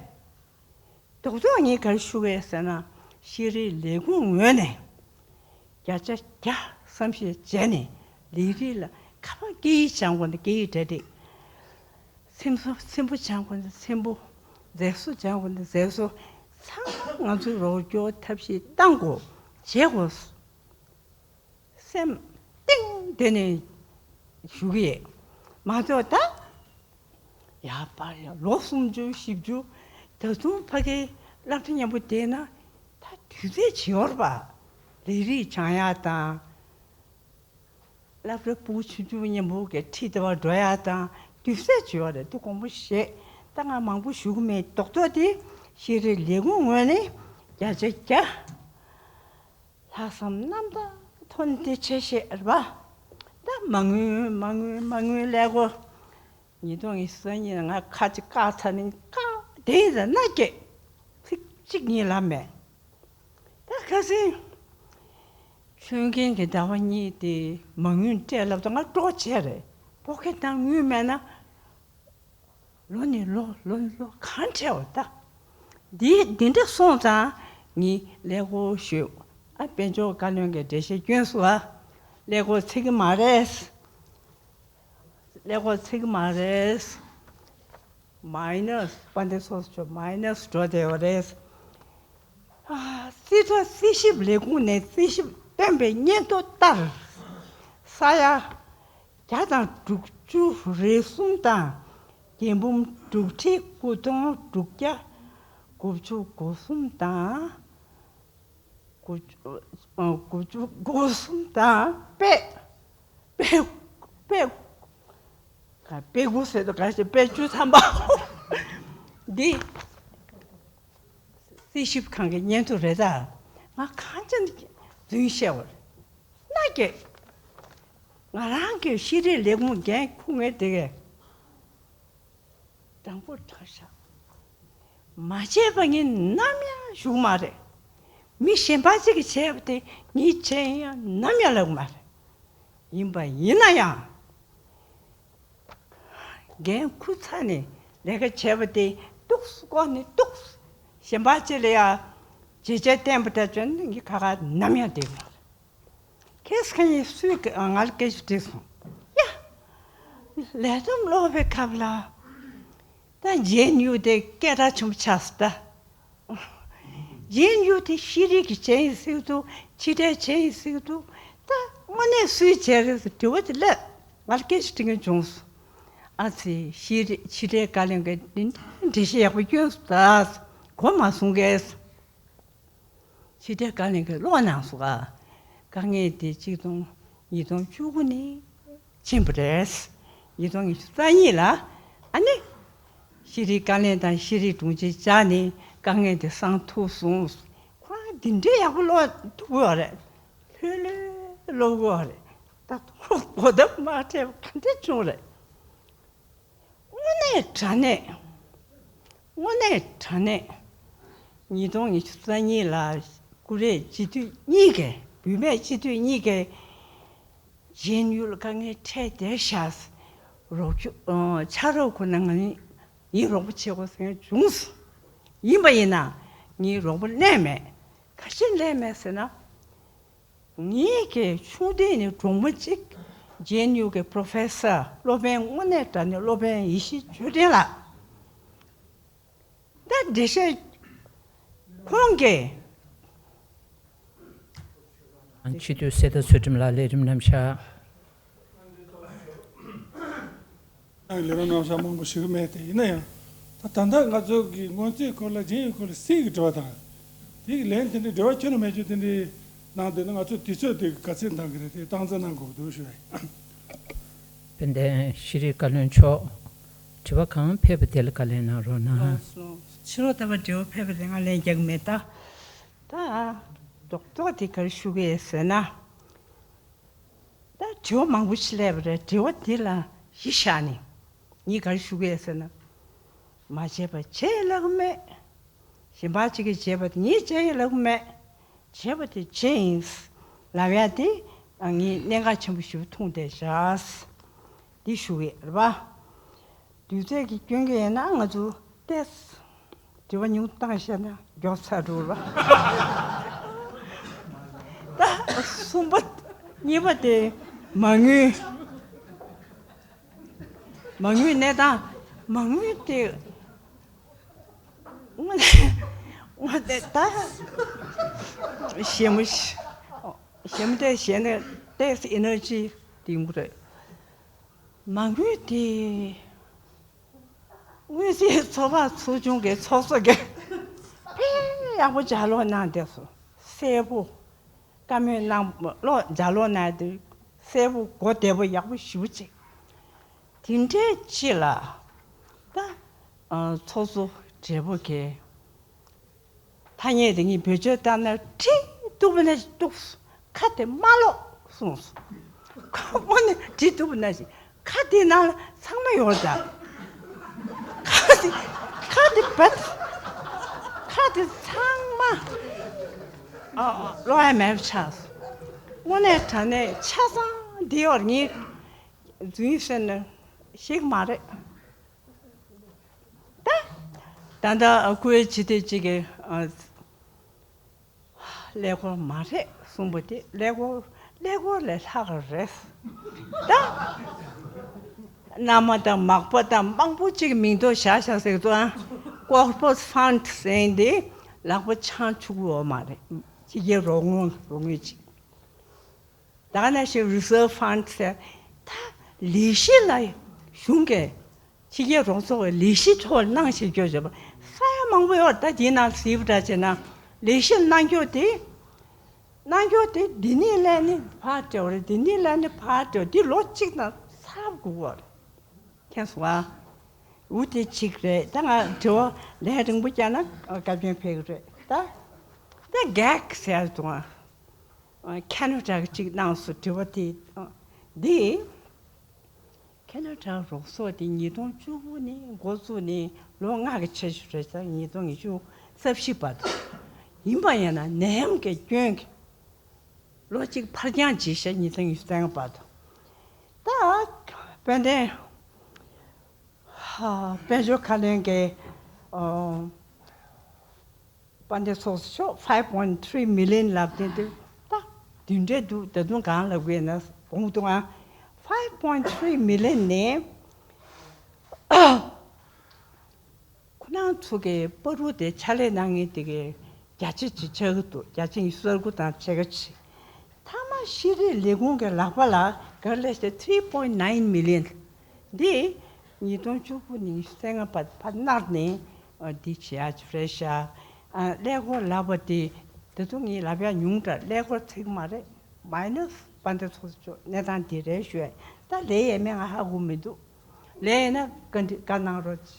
རྡོག་རྡོག་ངས་ག་རེ་ཞུ་གི་ཡོད་ཟེར་ན་ཤེས་རིག་ལས་ཁུངས་ངོས་ནས་བརྒྱ་ཆ་བརྒྱ་བསམ་ཤེས་བྱས་ནས་ལས་རིགས་ལ་ཁ་པར་སྐད་ཡིག་སྦྱང་དགོས་ན་སྐད་ཡིག་གྲ་སྒྲིག། སེམས་གསོ་སེམས་པོ་སྦྱང་དགོས་ན་སེམས་པོ། མཛེས་བཟོ་སྦྱང་དགོས་ན་མཛེས་བཟོ། ཚང་མ་ང་ཚོས་རོགས་སྐྱོར་ཐབས་ཤེས་བཏང་དགོས་བྱེད་དགོས། སེམས་གཏིང་དེ་ནས་ཞུ་གི་ཡོད། མ་གཏོགས་ད་ཡར་པར་ཡར་ལོ་སུམ་ཅུ་བཞི་བཅུ་ད་དུང་ཕ་གིའི་སློབ་གྲྭ་མཉམ་པོ་བསྡད་ན་ད་དུས་ཚོད་བྱེད་ཡོད་རེད་པ། ལས་རིགས་སྦྱང་ཡག་དང་། སློབ་གྲྭ་ཕྲུ་གུ་ཆུང་ཆུང་མཉམ་པོ་གི་ཁྲིད་ལྟ་བར་འགྲོ་ཡག་དང་དུས་ཚོད་བྱེད་ཡོད་རེད། དེ་དགོངས་པ་བཞེས། ད་ང་མང་པོ་ཞུ་གི་མེད། རྡོག་རྡོག་དེ་ཤེས་རིག་ལས་ཁུངས་ངོས་ནས་བརྒྱ་ཆ་བརྒྱ། ལྷག་བསམ་རྣམ་དག་ཐོག་ནས་དེ་བྱས་ཤེས་རེད་པ། ད་མ་དངུལ་མ་དངུལ་མ་དངུལ་ཀླད་ཀོར། ཉིས་སྟོང་ཉི་ཤུ་རྩ་གཉིས་ལ་ང་ཁ་ཅིག་བཀག་ཚར་ནས་བཀག་དེ་ཡིན་ཟེར་མནའ་སྐྱེལ། ཚིག་གཅིག་གཉིས་ལབ་མེད། ད་ཁ་སང་ཆོས་རྒན་གྱི་ཟླ་བ་གཉིས་དེ་མ་དངུལ་སྤྲད་ལབ་ད་ང་སྤྲོ་བྱས་རེད། པོ་ཁེ་ཏང་དངུལ་མེད་ན། ལོ་ནས་ལོ་ལོ་ནས་ལོ་གང་འཕྲད་པ་ད། འདི་འདི་འདྲ་སོང་ཙང་ངས་ཀླད་ཀོར་ཞུས། ཨ་དཔལ་འབྱོར་བཀའ་བློན་གྱིས་འགྲེལ་བཤད་སྐྱོན་སོང་ཨ། ཀླད་ཀོར་ཚིག་གི་མ་རེད། ཀླད་ཀོར་ཚིག་གི་མ་རེད། མའི་ནས་དཔལ་ལྡན་ཚོགས་གཙོ་མའི་ནས་འགྲོ་བསྡད་པ་རེད། ཨ་རྩིས་ཁྲ་རྩིས་ཞིབ་ལས་ཁུངས་ནས་རྩིས་ཞིབ་བཏོན་པའི་སྙན་ཐོ་ལྟར། ས་ཡ་བརྒྱ་དང་དྲུག་ཅུ་རེ་གསུམ་དང་། རྒྱལ་འབུམ་དྲུག་ཁྲི་དགུ་སྟོང་དྲུག་བརྒྱ་དགུ་བཅུ་གོ་གསུམ་དང་། དགུ་བཅུ་ཨ་དགུ་བཅུ་གོ་གསུམ་དང་དཔེ་དཔེ་དཔེ་དཔེ་དགུ་ཟེར་དུས་ག་ཞིག་དཔེ་བཅུ་ཐམ་པ་འདི་རྩིས་ཞིབ་ཁང་གི་སྙན་ཐོ་རེད་ད། ང་གང་ཅི་རྫུན་བཤད་པ་རེད། མནའ་སྐྱེལ། ང་རང་གི་ཤེས་རིག་ལས་ཁུངས་འགན་འཁུར་མཁན་དེ་གས། དྲང་པོ་དྲང་བཞག། མ་བྱས་པ་ངས་ནམ་ཡང་བཞུགས་མ་རེད། མི་གཞན་པ་ཅིག་གིས་བྱས་པ་དེ་ངས་བྱས་ཡིན་ཡང་ནམ་ཡང་ལབ་མ་རེད། ཡིན་པ་ཡིན་ན་ཡང་། འགན་འཁུར་ཚར་ནས་ལས་ཀ་བྱས་པ་དེ་ཏོག་ཙམ་ལྐོག་ནས་ཏོག་ཙམ་གཞན་པ་ཅིག་ལ་ཡང་བྱས་རྗེས་བསྟན་པ་འདྲ་བྱུང་ན་ངས་ཁ་ཁ་ནམ་ཡང་བསྡད་མ་རེད། ཁེས་ཁ་ཉིན་སུས་ང་ལ་སྐད་ཆ་དྲིས་སོང་། ཡ། ལས་བསྡོམས་ཀློག་པའི་སྐབས་ལ། ད་ཇེ་ཨེན་ཡུ་དེ་སྐད་གྲགས་ཆེན་པོ་ཆགས་སོང་ད། ཇེ་ཨེན་ཡུ་དེ་ཤེས་རིག་གི་བྱེད་ཡིན་ཟེར་གི་འདུག། ཕྱི་དྲིལ་བྱེད་ཡིན་ཟེར་གི་འདུག། ད་དངོས་གནས་སུས་བྱས་རེད་ཟེར་དྲི་བ་དེ་སླེབས། ང་ལ་སྐད་ཆ་དྲི་མཁན་བྱུང་སོང་། ཨ་ཙི་ཤེས་རིག་ཕྱི་དྲིལ་བཀའ་བློན་གྱིས་འདི་འདྲ་འགྲེལ་བཤད་ཡག་པོ་སྐྱོན་སོང་ད། གོ་མ་སོང་གས། ཕྱི་དྲིལ་བཀའ་བློན་གྱིས་ཀློག་གནང་སོང་ག། དཀའ་ངལ་དེ་གཅིག་སྟོང་ཉིས་སྟོང་བཅུ་དགུ་ནས་ཕྱིན་པ་རེད། ཉིས་སྟོང་ཉི་ཤུ་རྩ་གཉིས་ལ། ཨ་ནི། ཤེས་རིག་བཀའ་བློན་དང་ཤེས་རིག་དྲུང་ཆེ་བཅར་ནས་དཀའ་ངལ་དེ་སངས་ཐུབ་སོང་། ཁོ་རང་འདི་འདྲའི་ཡག་པོ་ཀློག་ཐུབ་ཀྱི་ཡོད་རེད། ལྷོད་ལྷོད་ཀློག་གི་ཡོད་རེད། ད་དུང་གོ་བརྡ་མ་འཕྲད་པ་ག་འདྲ་བྱུང་རེད། དངོས་གནས་དྲང་གནས། དངོས་གནས་དྲང་གནས། ཉིས་སྟོང་ཉི་ཤུ་རྩ་གཉིས་ལ་ཀུ་རེ་སྤྱི་འཐུས་གཉིས་ཀས་བུད་མེད་སྤྱི་འཐུས་གཉིས་ཀས་ཇེ་ཨེན་ཡུ་ལ་དཀའ་ངལ་འཕྲད་བསྡད་ཤག། རོགས་སྐྱོ་ཨ་ཕྱག་རོགས་ཁོ་ན་ང་ཡིན་རོགས་པ་བྱེད་དགོས་ཟེར་མཁན་བྱུང་སོང་། ཡིན་པ་ཡིན་ན་ངས་རོགས་པ་ལེན་མེད། ག་ཅི་ལེན་མེད་ཟེར་ན། ངེད་ཀྱི་ཆུང་དུས་ནས་གྲོགས་མོ་གཅིག་ཇེ་ཨེན་ཡུ་གི་པོ་རོ་ཕེ་སར་སློབ་དཔོན་དངོས་གནས་དྲང་གནས་སློབ་དཔོན་ཡེ་ཤེས་ཆོས་སྒྲོན་ལགས། ད་འགྲེལ་བཤད་ཁོང་གིས། སྤྱི་འཐུས་གསེར་རྟ་ཚུལ་ཁྲིམས་ལགས་ལས་རིམ་ནམ་བཞག་ལས་རིམ་ནམ་བཞག་མང་པོ་ཞུ་གི་མེད་དེ། ཡིན་ན་ཡང་ད་ད་ལྟ་ང་ཚོ་གི་སྔོན་རྩིས་སྐོར་ལ་རྗེས་ཡི་སྐོར་ལ་སྲིད་ཀྱི་དྲི་བ་དང་། དེ་གི་ལན་དེ་འདྲའི་འབྲེལ་བ་ཁྱོན་ནས་མེད་རྒྱུ་དེ་འདྲའི་གནང་འདོད་ན། ང་ཚོས་དུས་ཚོད་དེ་གི་ག་ཚོད་འདང་གི་རེད། དེ་སྟངས་འཛིན་གནང་དགོས་འདུག་ཞུ་བ་ཡིན། དཔལ་ལྡན་ཤེས་རིག་བཀའ་བློན་མཆོག་དྲི་བ་གང་ཕེབས་པ་དེ་ལ་བཀའ་ལན་གནང་རོགས་གནང་། ཕྱི་ལོགས་ལྟ་བ་འབྲེལ་བ་ཕེབས་པ་དེ་ང་ལན་རྒྱག་གི་མེད་ད། ད་རྡོག་རྡོག་དེ་ག་རེ་ཞུ་གི་ཡོད་ཟེར་ན། ད་དྲི་བ་མང་པོ་ཞིག་སླེབས་པ་རེད། དྲི་བ་འདི་ལ་གཞི་བཞག་ནས་ངས་ག་རེ་ཞུ་གི་ཡོད་ཟེར་ན། མ་བྱས་པ་བྱས་ལབ་ཀྱི་མེད། གཞན་པ་གཅིག་གིས་བྱས་པ་དེ་ངས་བྱས་ཡིན་ལབ་ཀྱི་མེད། བྱས་པ་དེ་བྱས་ཡིན་ལབ་ཡ་དེ་ངས་གནད་འགག་ཆེན་པོ་ཞེ་པོ་མཐོང་བསྡད་བཞག་འདི་ཞུ་གི་ཡོད་རེད་པ། དུས་ཚོད་ཀྱི་སྐྱོན་གྱིས་ཡིན་ན་ང་ཚོ་ཏོག་ཙམ་དྲི་བ་ཉུང་བཏང་བཤད་ན་མགྱོགས་ཚར་འགྲོ་ར། ད་གསུམ་པ། གཉིས་པ་དེ་མ་དངུལ། མ་དངུལ་གནས་སྟངས། མ་དངུལ་དེ་དངོས་གནས་དངོས་གནས་ད་ཞེ་མོ་ཞེ་མོ་དེ་བཤད་ན་ཏོག་ཙམ་ཨེ་ནར་ཇི་དེ་ཡོང་གི་རེད། མ་དངུལ་དེ། དངུལ་རྩིས་ཚོགས་པ་ཚོགས་ཆུང་གི་ཚོགས་གཙོ་གིས་དཔེ་ཡག་པོ་ལྗགས་ཀློག་གནང་བསྡད་སོང་། གསལ་པོ། བཀའ་མོལ་གནང་ཀློག་ལྗགས་ཀློག་གནང་དུས་གསལ་པོ་གོ་བདེ་པོ་ཡག་པོ་ཞེ་པོ་ཅིག་དེ་འདྲའི་ཅིག་ལ་ད་ཚོགས་གཙོ་བགྲེས་པོ་གིས། ཐ་སྙད་དེ་ངས་བེད་སྤྱོད་བཏང་ན་བྲིས་ཐུབ་པ་ན་ཞིག་འདུག་ཁ་དེ་མ་ཀློག་གསུངས་སོང་། ཁོ་དངོས་གནས་བྲིས་ཐུབ་པ་ན་ཞིག་ཁ་དེ་ནང་ལ་ཚང་མ་ཡོད་རེད་ད། ཁ་དེ་ཁ་དེ་བེད། ཁ་དེ་ཚང་མ་ཨ་ཀློག་ཡ་མེད་པ་ཆགས་སོང་། དངོས་གནས་དྲང་གནས་ཆ་ཚང་འདི་ཡོད་རེད། ངས་རྫུན་བཤད་ན་ཤེས་ཀྱི་མ་རེད། ད་ད་ལྟ་བཀུར་འོས་སྤྱི་འཐུས་གཅིག་གིས་ཀླད་ཀོར་མ་རེད་གསུངས་པ་དེ་ཀླད་ཀོར་ཀླད་ཀོར་ལས་ལྷག་ག་རེད། ད་མནའ་མ་དང་མག་པ་དང་མང་པོ་གཅིག་མིང་ཐོ་བཞག་བཞག་ཟེར་དུས་ཨ། Corpus Fund ཟེར་དེ་ལག་པ་འཆང་ཆོག་གི་ཡོད་མ་རེད། ཕྱི་རྒྱལ་རོགས་དངུལ་རོགས་དངུལ་གཅིག་ད་ག་ནང་བཞིན་Reserve Fund ཟེར། ད་ལས་གཞི་ལ་གཞུང་གིས་ཕྱི་རྒྱལ་རོགས་ཚོགས་ཀྱི་ལས་གཞི་ཐོག་གནང་བཞིན་སྐྱོར་བྱེད་པ་ས་ཡ་མང་པོ་ཡོད་རེད། ད་དེའི་ནང་གཟིགས་པ་འདྲ་བྱས་ན་ལས་གཞི་གནང་སྐྱོར་དེ་གནང་སྐྱོར་དེ་འདི་ནས་སླེབས་ནས་ཕར་སྤྲད་པ་རེད། འདི་ནས་སླེབས་ནས་ཕར་སྤྲད་པ་འདི་ལོ་གཅིག་དང་ཚར་དགོས་པ་རེད། མཁྱེན་སོང་ཨ། འོ་དེ་གཅིག་རེད། ད་ང་དྲི་བ་ལན་རིང་པོ་བརྒྱབ་ན་བཀའ་བཀྱོན་ཕེབས་ཀྱི་རེད་ད། ད་གེག་ཟེར་ཡ་འདུག་ཨ། ཁེ་ན་ཌ་གི་གཅིག་གནང་སོང་དྲི་བ་དེ། འདི་ཁེ་ན་ཌ་རོགས་ཚོགས་དེ་ཉིས་སྟོང་བཅུ་དགུ་ནས་འགོ་བཙུགས་ནས་ལོ་ལྔ་གི་ཆ་ཤས་རེད་ཙང་ཉིས་སྟོང་ཉི་ཤུ་རྩ་བཞི་བར་དུ། ཡིན་པ་ཡིན་ན་ནད་ཡམས་ཀྱི་སྐྱོན་གྱིས་ལོ་གཅིག་ཕར་འགྱངས་བྱས་ཤག་ཉིས་སྟོང་ཉི་ཤུ་རྩ་ལྔ་བར་དུ། ད་དཔལ་ལྡན་དཔལ་འབྱོར་བཀའ་བློན་གྱིས་ཨ། དཔལ་ལྡན་ཚོགས་གཙོ་མཆོག five point three million ལབ་དེ་འདུག་ད་དེ་འདྲས་འདུག་ད་དུང་གང་ལབ་དགོས་ན་དགོངས་འདུག་ཨ། Five point three million ནས་ཁོ་རང་ཚོ་གི་བར་དུ་དེ་ཕྱག་ལས་གནང་མཁན་དེ་གི་བརྒྱ་ཆ་ཅིག་ཆགས་ཀྱི་འདུག་བརྒྱ་ཆ་ཉི་ཤུ་རྩ་དགུ་དང་ཕྱེད་ཀ་ཅིག་མཐའ་མ་ཤེས་རིག་ལས་ཁུངས་ཀྱི་ལག་པ་ལ་ག་རེ་སླེབས་ཤག three point nine million འདི་ཉིས་སྟོང་བཅུ་དགུ་ནས་ཉི་ཤུ་རྩ་ལྔ་བར་ཕར་མནར་ནས་འདི་བྱེད་ཡག་ཅིག་རེད་ཤག་ཀླད་ཀོར་ལབ་པ་དེ་ད་དུང་ངས་ལབ་ཡག་ཉུང་དྲགས། ཀླད་ཀོར་ཚིག་མ་རེད། མའི་ནས་དཔལ་ལྡན་ཚོགས་གཙོ་མཆོག་གནས་སྟངས་འདི་རེད་ཞུ་ཡ། ད་ལན་ཡས་མེད། ང་ཧ་གོ་མི་འདུག་ལན་ཡིན་ན་བཀའ་འདྲི་བཀའ་གནང་རོགས་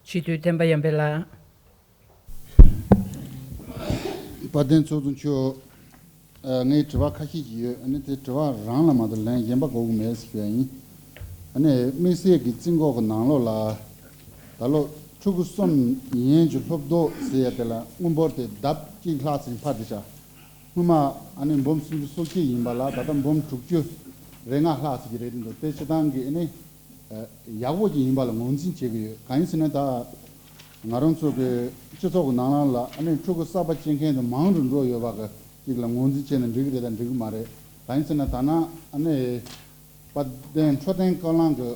གྱིས། སྤྱི་འཐུས་བསྟན་པ་ཡར་འཕེལ་ལགས། དཔལ་ལྡན་ཚོགས་གཙོ་མཆོག་ཨ། ངའི་དྲི་བ་ཁ་ཤས་ཤིག་ཡོད། ཨ་ནི་དེ་དྲི་བ་རང་ལ་མ་གཏོགས་ལན་གཞན་པ་དགོས་ཀྱི་མེད་ཟེར་ཞུ་ཡ་ཡིན། ཨ་ནི་དམིགས་བསལ་གྱི་རྩིས་འགོ་གི་ནང་ལོགས་ལ་ད་ལོ་ཕྲུ་གུ་གསུམ་ཡན་གྱི་སློབ་དོ་ཟེར་ཡ་དེ་ལ་དངུལ་འབོར་དེ་ལྡབ་གཅིག་ལྷག་ཙམ་འཕར་ཏེ་ཤག་སྔོན་མ་ཨ་ནི་འབུམ་སུམ་ཅུ་སོ་གཅིག་ཡིན་པ་ལ་ད་ལྟ་འབུམ་དྲུག་ཅུ་རེ་ལྔ་ལྷག་ཙམ་ཞིག་རེད་འདུག་དེ་སྤྱིར་བཏང་གི་ཨ་ནི་ཡག་པོ་ཅིག་ཡིན་པ་ལ་ངོས་འཛིན་བྱེད་ཀྱི་ཡོད། གང་ཡིན་ཟེར་ན་ད་ང་རང་ཚོ་གི་སྤྱི་ཚོགས་ཀྱི་ནང་ལ་ཨ་ནི་ཕྲུ་གུ་གསར་པ་སྐྱེ་མཁན་དེ་མང་རུ་འགྲོ་ཡོད་པ་གི་ ཅིག་ལ་ངོས་འཛིན་བྱས་ན་འགྲིག་གི་རེད་དང་འགྲིག་གི་མ་རེད། གང་ཡིན་ཟེར་ན་ད་ནང་ཨ་ནི་དཔལ་ལྡན་འཕྲོད་བསྟེན་བཀའ་བློན་གྱི་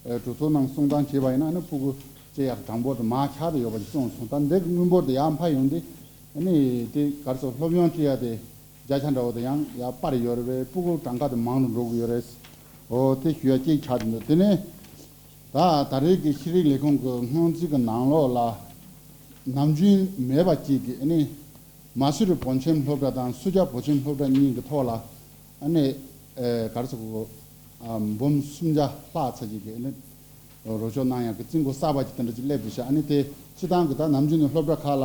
གྲོས་ཚོགས་ནང་གསུང་སྟངས་བྱས་པ་ཡིན་ན་ཨ་ནི་སྤུ་གུ་སྐྱེ་ཡག་གྲངས་འབོར་དེ་མར་ཆག་དེ་ཡོད་པ་ཅིག་གསུངས་སོང་། ད་འདི་གི་དངུལ་འབོར་དེ་ཡར་འཕར་ཡོང་དུས་ཨ་ནི་དེ་ག་རེ་ཟེར་སློབ་ཡོན་སྤྲད་ཡ་དེ་བརྒྱ་ཆ་འདྲ་བོ་དེ་ཡང་ཡར་སྤར་ཡོད་རེད་པས། སྤུ་གུ་གྲངས་ཀ་དེ་མང་རུ་འགྲོ་གི་ཡོད་རེད། འོ་དེ་ཞུ་ཡ་གཅིག་ཆགས་འདུག་དེ་ནས་ད་ད་རེས་ཀྱི་ཤེས་རིག་ལས་ཁུངས་ཀྱི་སྔོན་རྩིས་ཀྱི་ནང་ལོགས་ལ་ནམ་རྒྱུན་མེད་པ་གཅིག་གི་ཨ་ནི། མ་སུ་རི་བོད་ཁྱིམ་སློབ་གྲྭ་དང་སུ་ཇཱ་བོད་ཁྱིམ་སློབ་གྲྭ་གཉིས་ཀྱི་ཐོག་ལ་ཨ་ནི་ཨེ་ག་རེ་ཟེར་དགོས། ཨ་འབུམ་སུམ་བརྒྱ་ལྷག་ཙམ་ཅིག་གི་ཨ་ནི་རོགས་སྐྱོར་གནང་ཡག་གི་རྩིས་འགོ་གསར་པ་ཅིག་དེ་འདྲ་ཅིག་སླེབས་འདུག་ཤག་ཨ་ནི་དེ་སྤྱི་བཏང་གི་ད་ནམ་རྒྱུན་ནས་སློབ་གྲྭ་ཁག་ལ་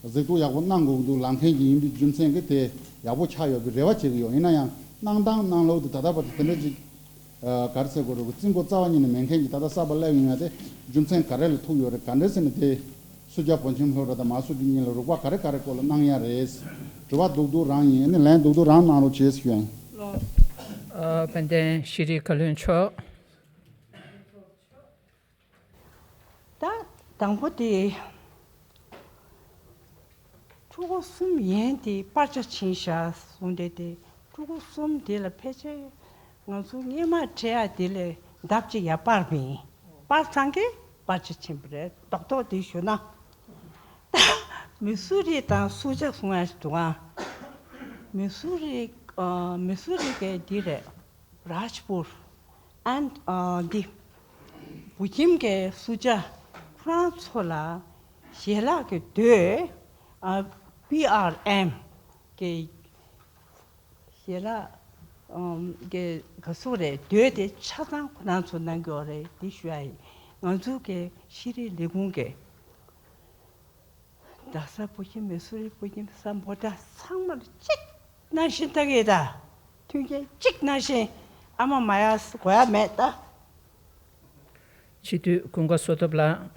གཟིགས་རྟོག་ཡག་པོ་གནང་དགོས་ཀྱི་འདུག་ལབ་མཁན་ཅིག་ཡིན་པའི་རྒྱུ་མཚན་གྱིས་དེ་ཡག་པོ་ཆགས་ཡོད་པའི་རེ་བ་བྱེད་ཀྱི་ཡོད། ཡིན་ན་ཡང་གནང་སྟངས་གནང་ལུགས་དེ་ད་ལྟ་བར་དུ་དེ་འདྲ་ཅིག་ཨ་ག་རེ་ཟེར་དགོས་རེད། རྩིས་འགོ་རྩ་བ་ཉིད་ནས་མེད་མཁན་གྱི་ད་ལྟ་གསར་པ་སླེབས་ཡོང་ཡ་དེ་རྒྱུ་མཚན་ག་རེ་ལ་ཐུག་ཡོད་རེད། ག་འདྲས་ཟེར་ན་དེ་སུ་ཇཱ་བོད་ཁྱིམ་སློབ་གྲྭ་དང་མ་སུ་ཇཱ་གཉིས་ལ་རོགས་པ་ག་རེ་ག་རེ་སྐོར་ལ་གནང་ཡ་རེད། དྲི་བ་རྡོག་རྡོག་རང་ཡིན། ཨ་ནི་ལན་རྡོག་རྡོག་རང་གནང་རོགས་བྱེད་ཞུ་ཡ་ཡིན། ཨ་དཔལ་ལྡན་ཤེས་རིག་བཀའ་བློན་མཆོག་ད་དང་པོ་དེ། ཕྲུ་གུ་གསུམ་ཡན་དེ་སྤར་ཆ་ཕྱིན་བཞག་གསུངས་ཏེ། དེ་ཕྲུ་གུ་གསུམ་དེ་ལ་ཕལ་ཆེར་ང་ཚོ་སྔོན་མ་སྤྲད་ཡ་དེ་ལས་ལྡབ་གཅིག་ཡར་སྤར་བ་ཡིན། སྤར་ཚང་གི་སྤར་ཆ་ཕྱིན་པ་རེད། རྡོག་རྡོག་དེ་ཞུ་ན། ད་མི་སུ་རི་དང་སུ་ཇཱ་གསུང་ཡ་ཞིག་འདུག་ཨ། མི་སུ་རི་ཨ་མི་སུ་རི་གི་འདི་རེད། རཱཇ་པུར། ཨན་ཨ་འདི། བོད་ཁྱིམ་གྱི་སུ་ཇཱ་ཁོ་རང་ཚོ་ལ་ཞལ་ལག་གི་དུས་ཨ་བི་ཨར་ཨེམ་གི་ཞལ་ལག་ཨམ་གི་ག་ཟེར་རེད། དུས་དེ་ཆ་ཚང་ཁོ་རང་ཚོ་གནང་གི་ཡོད་རེད། འདི་ཞུ་ཡ་ཡིན། ང་ཚོ་གི་ཤེས་རིག་ལས་ཁུངས་ཀྱི། རྡ་ས་བོད་ཁྱིམ། མི་སུ་རི་བོད་ཁྱིམ། སམ་བྷོ་ཊ་ཚང་མ་ལ་གཅིག་གནང་བཞིན་ལྟ་གི་ད། མཐུན་རྐྱེན་གཅིག་གནང་བཞིན། ཨ་མ་མ་ཡ་དགོས་ཡ་མེད་ད། སྤྱི་འཐུས་ཀུན་དགའ་བསོད་སྟོབས་ལགས།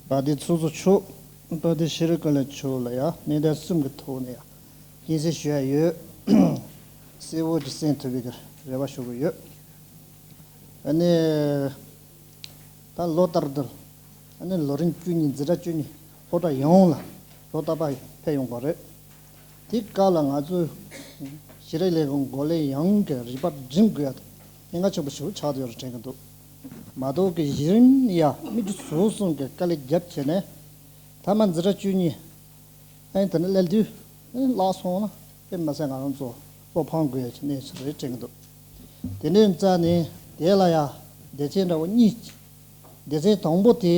དཔལ་ལྡན་ཚོགས་གཙོ་མཆོག་དཔལ་ལྡན་ཤེས་རིག་བཀའ་བློན་མཆོག་ལ་ཡ་གནད་དོན་གསུམ་གྱི་ཐོག་ནས་ཡ་སྙན་སེང་ཞུ་ཡ་ཡོད། གསལ་བོ་ཅིག་གསན་ཐུབ་པའི་རེ་བ་ཞུ་གི་ཡོད། ཨ་ནི། ད་ལོ་ལྟར་དུ། ཨ་ནི་ལོ་རིམ་བཅུ་གཉིས། འཛིན་གྲྭ་བཅུ་གཉིས་སློབ་གྲྭ་ཡོངས་ལ་ལོ་རྟག་པར་ཕེབས་ཡོང་གི་རེད། དེའི་སྐབས་ལ་ང་ཚོས་ཤེས་རིག་ལས་ཁུངས་འགོ་ལས་ཡོངས་ཀྱིས་རིག་པ་སྒྲིམ་དགོས་ཡ་དེ་གནད་འགག་ཆེན་པོ་ཞིག་ཆགས་བསྡད་ཡོད་རེད་དྲན་གྱི་འདུག་མ་གཏོགས་ཀྱི་གཞི་རིམ་ཡ་མི་རྒྱུ་ཟུར་གསུམ་གྱིས་དཀའ་ལས་རྒྱབ་བྱས་ནས་མཐའ་མ་འཛིན་གྲྭ་བཅུ་གཉིས། ཨ་ནི་དེ་ནས་སླེབས་དུས་ཨ་ནི་བརླག་སོང་ན་དཔེ་མི་སྲིད་ང་རང་ཚོ་བློ་ཕམ་དགོས་ཡ་གི་གནས་ཤིག་རེད་དྲན་གྱི་འདུག་དེ་འདྲའི་རྩ་ནས་དེ་ལ་ཡ་སྡེ་ཚན་འདྲ་བོ་གཉིས། སྡེ་ཚན་དང་པོ་དེ་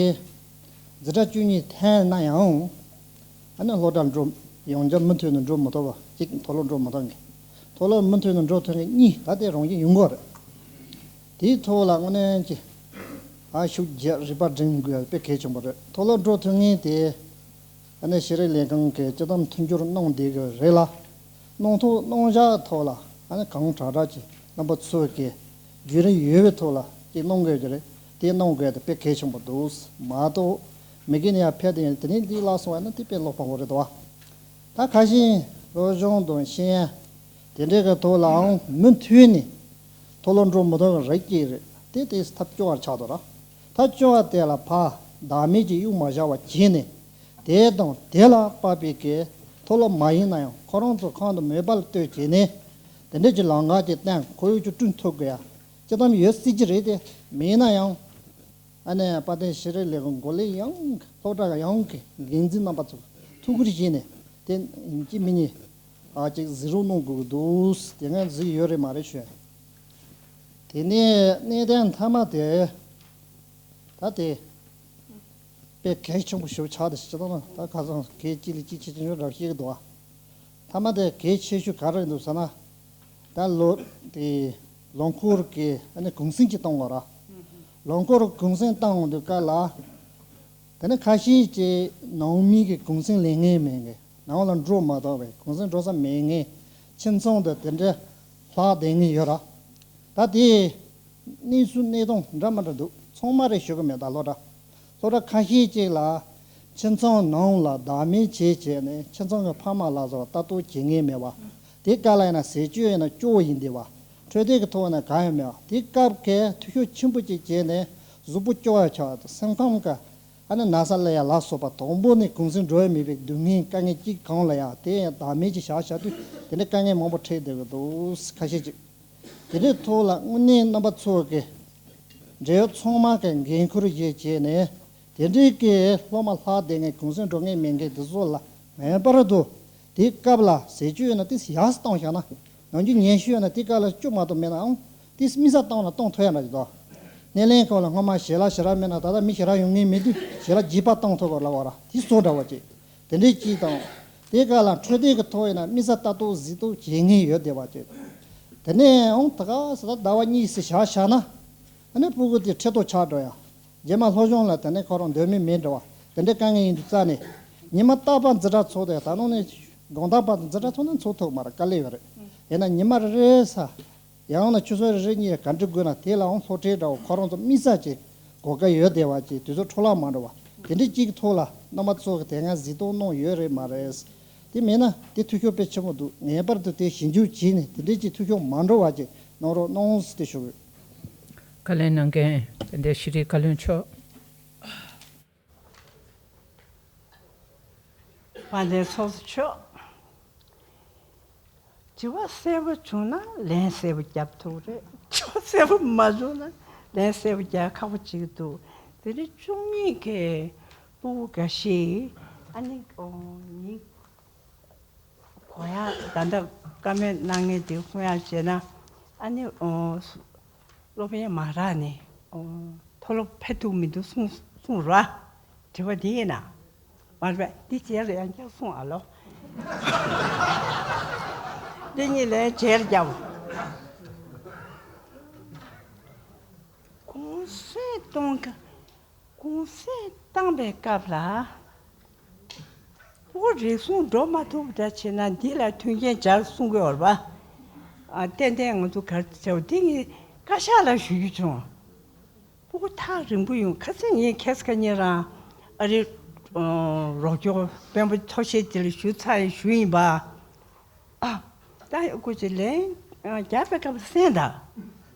འཛིན་གྲྭ་བཅུ་གཉིས་ཐོན་ན་ཡང་ཨ་ནི་སློབ་གྲྭ་འགྲོ་ཡང་བསྐྱར་མུ་མཐུད་ནས་འགྲོ་མི་ཐུབ་པ་གཅིག་མཐོ་སློབ་འགྲོ་མི་ཐུབ་མཁན། མཐོ་སློབ་མུ་མཐུད་ནས་འགྲོ་ཐུབ་མཁན་གཉིས། ད་དེ་རང་བཞིན་ཡོང་གི་རེད། དེའི་ཐོག་ལ་དངོས་གནས་ཀྱི་ཨ་ཤུགས་རྒྱག་རིག་པ་སྒྲིམ་དགོས་དཔེ་གལ་ཆེན་པོ་རེད། མཐོ་སློབ་འགྲོ་ཐུབ་མཁན་དེ་ཨ་ནི་ཤེས་རིག་ལས་ཁུངས་ཀྱིས་སྤྱི་བཏང་མཐུན་སྦྱོར་གནང་བསྡད་ཀྱི་རེད་ལ། གནང་ཐུབ་གནང་བཞག་ཐོག་ལ་ཨ་ནི་གང་དྲག་དྲག་ཅིག་རྣམ་པ་ཚོ་གིས་བརྒྱུད་རིམ་ཡོད་པའི་ཐོག་ལ་ཅིག་གནང་དགོས་ཀྱི་རེད། དེ་གནང་དགོས་དེ་དཔེ་གལ་ཆེན་པོ་འདུག་མ་གཏོགས་མི་སྒེར་ནས་ཡར་ཕེབས་དེ་ཡིན་དེ་ནས་འདི་བརླག་སོང་བ་ན་དེ་དཔེ་བློ་ཕམ་པོ་རེད་དོ། ད་ཁ་ཤས་སློབ་སྦྱོང་དང་ཤེས་ཡོན་དེ་འདྲའི་གི་ཐོག་ལའང་མུ་མཐུད་ནས་མཐོ་སློབ་འགྲོ་མི་ཐུབ་པ་རིགས་གཅིག་རེད། དེ་དེ་ཐབས་སྐྱོ་བར་ཆགས་འདུག་ར། ཐབས་སྐྱོ་བ་དེ་ལ་ཕར་བདག་མེད་ཀྱི་གཡུག་མ་བཞག་པ་བྱས་ནས། དེ་དང་དེ་ལ་དཔག་པའི་གི་མཐོ་སློབ་མ་ཡིན་ན་ཡང་ཁོ་རང་ཚོ་ཁོང་དུ་མེད་པ་ལ་ལྟོས་བྱས་ནས། དེ་འདྲའི་གི་ལམ་ཁ་ཅིག་བསྟན་ཁོར་ཡུག་ཅིག་བསྐྲུན་ཐུབ་དགོས་ཡ་སྤྱི་བཏང་ཡོད་སྲིད་ཀྱི་རེད་དེ། མེད་ན་ཡང་། ཨ་ནི་དཔལ་ལྡན་ཤེས་རིག་ལས་ཁུངས་འགོ་ལས་ཡོངས་ཀྱི་སློབ་གྲྭ་ཡོངས་ཀྱི་འགན་འཛིན་རྣམ་པ་ཚོ་ཐུགས་ཁུར་བྱས་ནས་དེ་ཡིན་གཅིག་མིན་གཉིས་ཨ་ཅིག་གཟིགས་རོགས་གནང་དགོས་ཀྱི་འདུག་དེ་ངས་གཟིགས་ཡོད་རེད་མ་རེད་ཞུ། དེ་ནས་གནད་དོན་མཐའ་མ་དེ་ད་དེ་དཔེ་གལ་ཆེན་པོ་ཞིག་ཆགས་བསྡད་ཤག་ད་ཁ་སང་གལ་གཅིག་ལས་གཅིག་ཆེ་ཆུང་རབ་བཤད་ཀྱི་འདུག་ཨ། མཐའ་མ་དེ་གལ་ཆེ་ཤོས་ག་རེ་འདུག་ཟེར་ན། ད་ལོ་དེ་ལོ་འཁོར་གྱི་ཨ་ནི་གུང་སེང་ཅིག་བཏང་བ་ར། ལོ་འཁོར་གུང་སེང་བཏང་འོང་དུས་སྐབས་ལ། དེ་ནི་ཁ་ཤས་ཀྱིས་ནང་མི་གི་གུང་སེང་ལེན་མཁན་མེད་མཁན། ནང་ལ་འགྲོ་མ་ཐུབ་པའི་གུང་སེང་འགྲོ་ས་མེད་མཁན། ཁྱིམ་ཚང་དུ་དེ་འདྲ་ལྷག་བསྡད་མཁན་ཡོད་ར། ད་དེ། གནས་ཚུལ་གནས་སྟངས་འདྲ་མི་འདྲ་འདུག་ཚང་མ་རེད་ཞུ་གི་མེད། ད་སློབ་གྲྭ། སློབ་གྲྭ་ཁ་ཤས་ཅིག་ལ་ཁྱིམ་ཚང་ནང་ལ་བདག་མེད་བྱས་བྱས་ནས་ཁྱིམ་ཚང་གི་ཕ་མ་ལ་སོགས་ལྟ་རྟོག་བྱེད་མཁན་མེད་པ། དེ་ག་ལ་ཡིན་ན་ཟས་སྤྱོད་ཡིན་ན་སྐྱོ་བོ་ཡིན་བསྡད་པ། འཕྲོད་བསྟེན་གྱི་ཐོག་ནས་གང་ཡང་མེད་པ། དེ་སྐབས་ཀྱི་འཐུས་ཤོར་ཆེན་པོ་ཅིག་བྱས་ནས་གཟུགས་པོ་སྐྱོ་བ་ཆགས་སེམས་ཁམས་ཀྱི་ ཨ་ནི་ན་ཚ་ལ་ཡ་ལ་སོགས་པ་དང་པོ་ནས་གུང་སེང་འགྲོ་ཡ་མེད་པའི་སྡུག་བསྔལ་དཀའ་ངལ་གཅིག་གང་ལ་ཡ་དེ་ཡང་བདག་མེད་ཀྱི་བྱ་བྱ་དུས་དེ་འདྲའི་དཀའ་ངལ་མང་པོ་འཕྲད་བསྡད་ཀྱི་འདུག་ཁ་ཤས་ཅིག་དེ་འདྲའི་ཐོག་ལ་དངོས་གནས་རྣམ་པ་ཚོ་གི་འབྲེལ་ཡོད་ཚང་མ་གི་འགན་ཁུར་བཞེས་བྱས་ནས་དེ་འདྲའི་གི་སློབ་མ་ལྷག་བསྡད་མཁན་གུང་སེང་འགྲོ་མཁན་མེད་མཁན་དེ་ཚོ་ལ་ངེས་པར་དུ་དེའི་སྐབས་ལ་ཟས་བཅུད་ཡོད་ན་དེ་ཡག་སུ་བཏང་བཞག་ན། ནམ་རྒྱུན་ཉན་ཤེས་ཡོད་ན་དེ་ག་ལ་བཅུ་མ་གཏོགས་མེད་ནའང་དེ་མི་ས་བཏང་ན་གཏོང་ཐུབ་ཡ་འདྲ་ཅིག་འདུག་སྣེ་ལེན་ཁང་ལ་སྔོན་མ་ཞལ་ལག་ཞེ་དྲག་མེད་ན་ད་ལྟ་མི་ཞེ་དྲག་ཡོང་ངེས་མེད་དུས་ཞལ་ལག་རྒྱས་པ་གཏོང་ཐུབ་པ་ལ་བ་ར་དེ་བཟོ་འདྲ་བ་ཅིག་དེ་འདྲའི་ཅིག་དང་། དེ་ག་ལ་འཕྲོད་བསྟེན་གྱི་ཐོག་ཡིན་ན་མི་ས་ལྟ་རྟོག་གཟིགས་རྟོག་བྱེད་ངེས་ཡོད་བསྡད་པ་ཅིག་དེ་ནས་འོང་ད་ག་ས་ད་ཟླ་བ་གཉིས་སུ་བཞག་བཞག་ན་ཨ་ནི་སྤུ་གུ་དེ་ཁྲེལ་ཏོག་ཆགས་འགྲོ་ཡ། རྗེས་མ་སློབ་སྦྱོང་ལ་དེ་ནས་ཁོ་རང་འདོད་མི་མེད་འགྲོ་བ་དེ་འདྲའི་དཀའ་ངལ་ཡིན་དུས་རྩ་ནས་ཉི་མ་རྟག་པར་འཛིན་གྲྭ་ཚོགས་དེ་ད་ནང་ནས་དགོང་དག་བར་དུ་འཛིན་གྲྭ་ཚོགས་ན་ཚོགས་ཐུབ་མ་རེད། དཀའ་ལས་ཡོད་རེད། ཡིན་ན་ཉི་མ་རེ་རེ་ས་ཡང་ན་ཆུ་ཚོད་རེ་རེ་གཉིས་ག་འདྲ་དགོས་ན་དེ་ལའང་སློབ་ཁྲིད་འདྲ་བོ་ཁོ་རང་ཚོ་དམིགས་བསལ་གྱི་གོ་སྐབས་ཡོད་བསྡད་པ་ཅིག་དུས་ཚོད་འཕྲོ་བརླག་མ་འགྲོ་བ་དེ་འདྲའི་གཅིག་གི་ཐོག་ལ་རྣམ་པ་ཚོ་གི་དེ་སྔ་གཟིགས་རྟོག་གནང་ཡོད་རེད་མ་རེད། དེ་མེད་ན་དེ་འཐུས་ཤོར་དཔེ་ཆེན་པོ་འདུག་ངེས་པར་དུ་དེ་ཞིབ་འཇུག་བྱས་ནས་དེ་འདྲའི་གཅིག་འཐུས་ཤོར་མ་འགྲོ་བ་ཅིག་གནང་རོགས་གནང་ཟེར་ཏེ་ཞུ་གི་ཡོད། བཀའ་ལན་གནང་མཁན་དེ་འདྲའི་ཤེས་རིག་བཀའ་བློན་མཆོག་དཔལ་ལྡན་ཚོགས་གཙོ་མཆོག་དྲི་བ་གསལ་པོ་བྱུང་ན་ལན་གསལ་པོ་རྒྱབ་ཐུབ་རེད། དྲི་བ་གསལ་པོ་མ་བྱུང་ན་ལན་གསལ་པོ་རྒྱག་ཁག་པོ་ཅིག་འདུག་དེ་རིང་བཅུ་གཉིས་ཀྱི་སྤུ་གུ་འགའ་ཞིག་ཨ་ནི་ཉིན་གོ་ཡ་ད་ལྟ་བཀའ་མོལ་གནང་མཁན་དེ་ཧུང་ཡ་བྱས་ན་ཨ་ནི་སློབ་ཡོན་མ་རག་ནས་མཐོ་སློབ་ཕེབས་ཐུབ་མི་འདུག་གསུངས་གསུངས་ར། དྲི་བ་འདི་ཡིན་ན། མ་རེད་པས་འདི་རྗེས་ལ་ཡང་བསྐྱར་གསུངས་ཨ་ལོ། འདི་གཉིས་ལན་རྗེས་ལ་རྒྱབ། གུང་སེང་གཏོང་ག་གུང་སེང་བཏང་པའི་སྐབས་ལ། ཨོ་རིགས་གསུམ་འགྲོ་མ་ཐུབ་འདྲ་བྱས་ན་འདི་ལ་མཐུན་རྐྱེན་སྦྱར་གསུང་གི་ཡོད་རེད་པ། ཨ་ཏན་ཏན་ང་ཚོ་ག་རེ་བྱ་བ་འདི་ངས་བཀའ་ཤག་ལ་ཞུ་རྒྱུ་བྱུང་། སྤུ་གུ་ཐག་རིང་པོ་ཡོང་ཁ་སང་ངས་ཁེ་སི་ཁ་ཉིན་རང་ཨ་རི་རོགས་སྐྱོར་དཔོན་པོ་ཚོགས་ཆེན་དེ་ལ་ཞུ་ཚར་ཡིན་ཞུ་ཡིན་པ། ཨ། ད་སྐུ་མཁྱེན་ལན་རྒྱབ་པའི་སྐབས་གསན་དང་།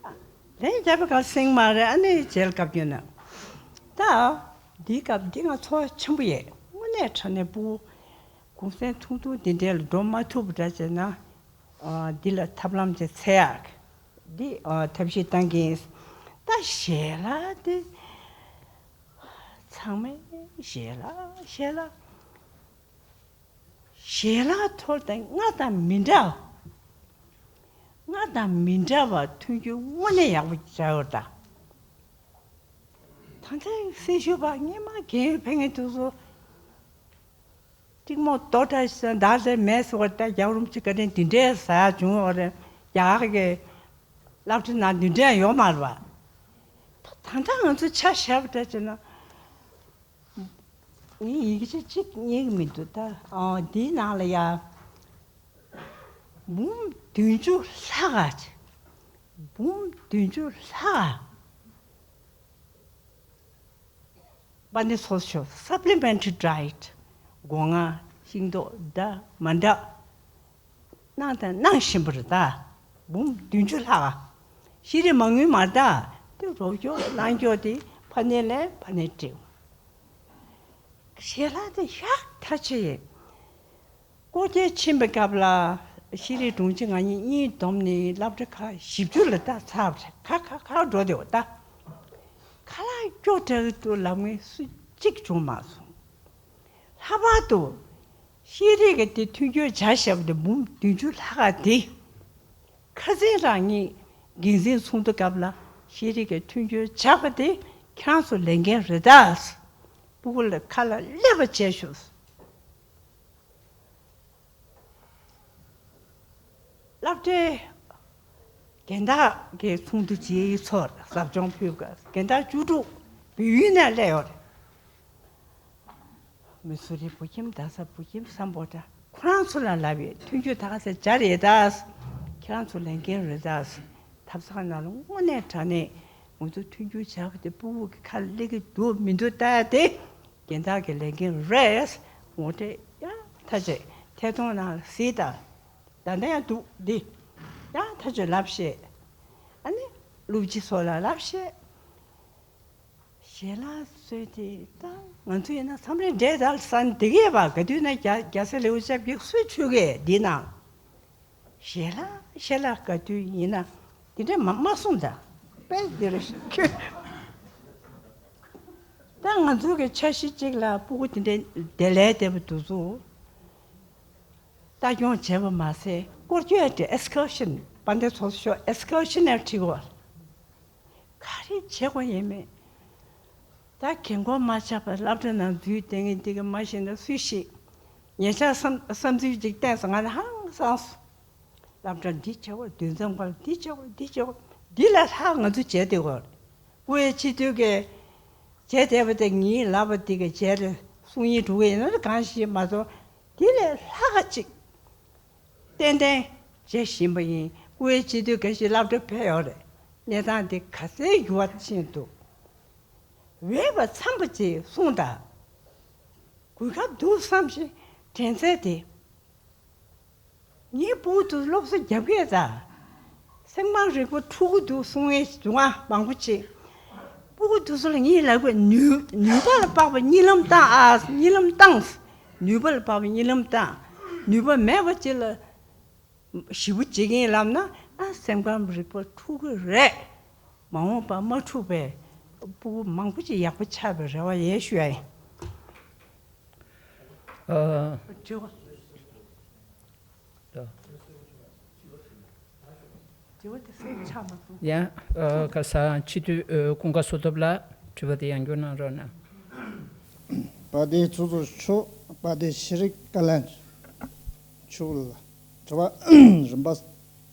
ལན་རྒྱབ་པའི་སྐབས་གསན་མ་རེད་ཨ་ནི་རྗེས་ལ་སྐབས་ཉོན་ན། ད་འདིའི་སྐབས་འདི་ང་ཚོར་བ་ཆེན་པོ་ཡས་དངོས་གནས་དྲང་གནས་སྤུ་གུ་གུང་སེང་ཐུང་ཐུང་འདི་འདྲའི་ལ་འགྲོ་མ་ཐུབ་པ་འདྲ་བྱས་ན། འདི་ལ་ཐབས་ལམ་ཅིག་འཚོལ་ཡག་འདི་ཐབས་ཤེས་བཏང་གིན། ད་ཞལ་ལག་འདི་ཚང་མས་ཞལ་ལག་ཞལ་ལག་ཞལ་ལག་ཐོར་དང་སྔར་དང་མི་འདྲ་བ། སྔར་དང་མི་འདྲ་བ་མཐུན་རྐྱེན་དངོས་གནས་ཡག་པོ་བྱ་ཡོད་ད། ད་ལྟའི་སྲི་ཞུ་པ་སྔོན་མ་རྒན་ཡོལ་ཕེབས་མཁན་དེ་ཚོ་གཅིག་མོ་ལྟོ་འདྲ་ཞིག་ཟ་འདར་ཟེར་མེད་ཟེར་བ་ད་རྒྱག་རུམ་གཅིག་ག་དེ་འདི་འདྲའི་ཟ་ཡག་བྱུང་བ་རེད། རྒྱ་གར་གྱི་སློབ་གྲྭའི་ནང་འདི་འདྲ་ཡོད་མ་རེད་པ། ད་ད་ལྟ་ང་ཚོ་ཆ་བཞག་པ་འདྲ་བྱས་ན། ངས་ཡི་གེ་ཆ་གཅིག་རྙེད་ཀྱི་མི་འདུག་ད། ཨ་འདིའི་ནང་ལ་ཡ། འབུམ་བདུན་ཅུ་ལྷག་ག་འབུམ་བདུན་ཅུ་ལྷག་ག་པ་ནི་སོ་སོ་supplementary diet། སྒོ་ང་ཤིང་ཏོག་འདྲ་མ་འདྲ། གནང་དང་གནང་བཞིན་པ་རེད་ད། འབུམ་བདུན་ཅུ་ལྷག་ཤེས་རིག་མ་དངུལ་མ་རེད་ད། དེ་རོགས་སྐྱོར་གནང་སྐྱོར་དེ་ཕ་ནས་ལེན་ཕ་ནས་སྤྲད། ཞལ་ལག་དེ་ཡག་ཐག་ཆོད་ཡིན། སྐོར་རྒྱག་ཕྱིན་པའི་སྐབས་ལ་ཤེས་རིག་དྲུང་ཆེ་ང་གཉིས་གཉིས་བསྡོམས་ནས་སློབ་གྲྭ་ཁག་བཞི་བཅུ་ལ་ད་ཚར་བ་རེད། ཁ་ཁ་ཁ་འགྲོ་བསྡད་པ་ད། ཁ་ལག་སྐྱོ་དྲགས་འདུག་ལབ་མཁན་སུ་གཅིག་བྱུང་མ་སོང་། ལྷག་པར་དུ་ཤེས་རིག་གི་དེ་མཐུན་འགྱུར་བྱ་ཞབས་དེ་འབུམ་བདུན་ཅུ་ལྷག་ག་དེ། ཁ་སང་རང་ཉིད་འགན་འཛིན་ཚོགས་འདུ་སྐབས་ལ་ཤེས་རིག་གི་མཐུན་འགྱུར་བྱ་བ་དེ་ཁྱེད་རང་ཚོ་ལས་འགན་རེད་ད། སྤུ་གུ་ལ་ཁ་ལ་སླེབས་པ་བྱས་ཤོག་སློབ་གྲྭའི་རྒན་བདག་གི་ཚོགས་འདུ་བྱེད་ཚོར་ཟབ་སྦྱོང་ཕུལ་སྐབས་རྒན་བདག་བཅུ་དྲུག་བལ་ཡུལ་ནས་སླེབས་ཡོད་རེད། མི་སུ་རི་བུ་ཁྱིམ་རྡ་ས་བུ་ཁྱིམ་སམ་བྷོ་ཊ་ཁོ་རང་ཚོ་ལ་ལབ་ཡོད། མཐུན་འགྱུར་ད་ག་ཚད་སྦྱར་ཡོད་ད། ཁྱེད་རང་ཚོ་ལས་འགན་རེད་ད། ཐབ་ཚང་ནང་ལ་དངོས་གནས་དྲང་གནས་ང་ཚོ་མཐུན་འགྱུར་བྱ་གི་དེ་སྤུ་གུ་གི་ཁ་སླེབས་ཀྱི་འདུག་མི་འདུག་ལྟ་ཡ་དེ་རྒན་བདག་གི་ལས་འགན་རེད། ངོ་སྤྲོད་ཡང་ཐག་ཆོད་ཐད་གཏོང་ནང་ལ་གཟིགས་དང་། ད་ལྟ་ཡང་འདུག་འདི་ཡང་ཐག་ཆོད་ལབ་ཤེས། ཨ་ནི་སློབ་སྤྱི་ཚོ་ལ་ལབ་ཤེས། ཞལ་ལག་གསོལ་ཏེ་ད་ང་ཚོ་ཡིན་ན་མཚམས་རེ་འདྲེ་དག་ས་ནས་བསྡད་ཀྱི་ཡོད་པ། ག་དུས་ན་རྒྱ་རྒྱ་སེ་ལེའུ་ཞབས་ཀྱིས་གསོལ་མཆོད་ཀྱི་འདི་ན། ཞལ་ལག་ཞལ་ལག་ག་དུས་ཡིན་ན་དེ་འདྲ་མ་མ་གསུངས་ད། དཔེ་འདི་རེད་ཁྱོད། ད་ང་ཚོ་གི་འཆར་གཞི་གཅིག་ལ་སྤུ་གུ་དེ་འདྲ་བདེ་ལས་བདེ་པོ་འདུག་ཚུ། ལྟ་སྐྱོང་བྱས་པ་མ་ཟད་སྐོར་སྐྱོད་དེ་ཨེགསི་ཀར་ཤན། དཔལ་ལྡན་ཚོགས་གཙོ་མཆོག་ཨེགསི་ཀར་ཤན་ཡང་ཁྲིད་དགོས། ག་རེ་བྱེད་དགོས་ཡིན་མེད། ད་རྒན་གོག་མ་ཆགས་པར་སློབ་གྲྭ་ནང་འཛུལ་བསྡད་མཁན་འདི་གི་མ་གཞི་ན་སུས་ཤེས། ཉེ་ཆར་བསམ་བསམ་ཚུལ་ཅིག་བསྟན་སོང་། ང་ནི་ཧང་སངས་སོང་། སློབ་གྲྭ་འདི་བྱེད་དགོས། དུས་མཚམས་ཁག་ལ་འདི་བྱེད་དགོས། འདི་བྱེད་དགོས། འདི་ལས་ལྷག་ང་ཚོ་བྱས་བསྡད་དགོས། སྐུ་ཡི་སྤྱི་འཐུས་ཀྱི་བྱས་བསྡད་པ་དེ་ངའི་ལབ་པ་འདི་གི་རྗེས་ལ་གསུང་ཡིག་འབྲུ་གི་ཡིན་ན་གང་ཞིག་མ་གཏོགས་འདི་ལས་ལྷག་ག་ཅིག་ཏན་ཏན་བྱེད་བཞིན་པ་ཡིན། སྐུ་ཡི་སྤྱི་འཐུས་འགའ་ཞིག་སློབ་གྲྭ་ཕེབས་ཡོད་རེད། གནས་སྟངས་འདི་ག་ཚད་འགྱུར་བ་ཕྱིན་འདུག་འོས་པ་འཚམས་པ་ཅིག་གསུངས་དང་། གོ་སྐབས་འདུག་བསམ་ཞིང་དྲན་ཚད་དེ། ངའི་སྤུ་གུ་དེ་སློབ་གསོ་རྒྱབ་ཀྱི་ད། སེམས་ཁམས་རིག་པ་ཕྲུ་གུ་འདུག་གསུང་མཁན་ཞིག་འདུག་ང་མང་པོ་ཅིག་སྤུ་གུ་དེ་ཚོ་ལ་ངས་ལབ་དགོས། ནུས་ནུས་པ་ལ་དཔག་པའི་གཉིད་ལམ་བཏང་ཨ། གཉིད་ལམ་བཏང་། ནུས་པ་ལ་དཔག་པའི་གཉིད་ལམ་བཏང་། ནུས་པ་མེད་པ་ཅིག་ལ་ཞེ་པོ་བྱེད་ཀྱིན་ལབ་ན་ཨ། སེམས་ཁམས་རིག་པ་ཕྲུ་གུ་རེད། མ་འོངས་པ་མ་འཁྲུག་པའི་སྤུ་གུ་མང་པོ་ཅིག་ཡག་པོ་ཆགས་པའི་རེ་བ་ཡོད་ཞུ་ཡ་ཡིན། ཨ། དྲི་བ། ད། དྲི་བ་དེ་སེམས་ཆགས་མ་སོང་། ཡ། ཨ། ཁ་སང་སྤྱི་འཐུས་ཨ། ཀུན་དགའ་བསོད་སྟོབས་ལགས་དྲི་བ་དེ་ཡང་བསྐྱར་གནང་རོགས་གནང་། དཔལ་ལྡན་ཚོགས་གཙོ་མཆོག་དཔལ་ལྡན་ཤེས་རིག་བཀའ་བློན་མཆོག་ལ་དྲི་བ་རིམ་པ་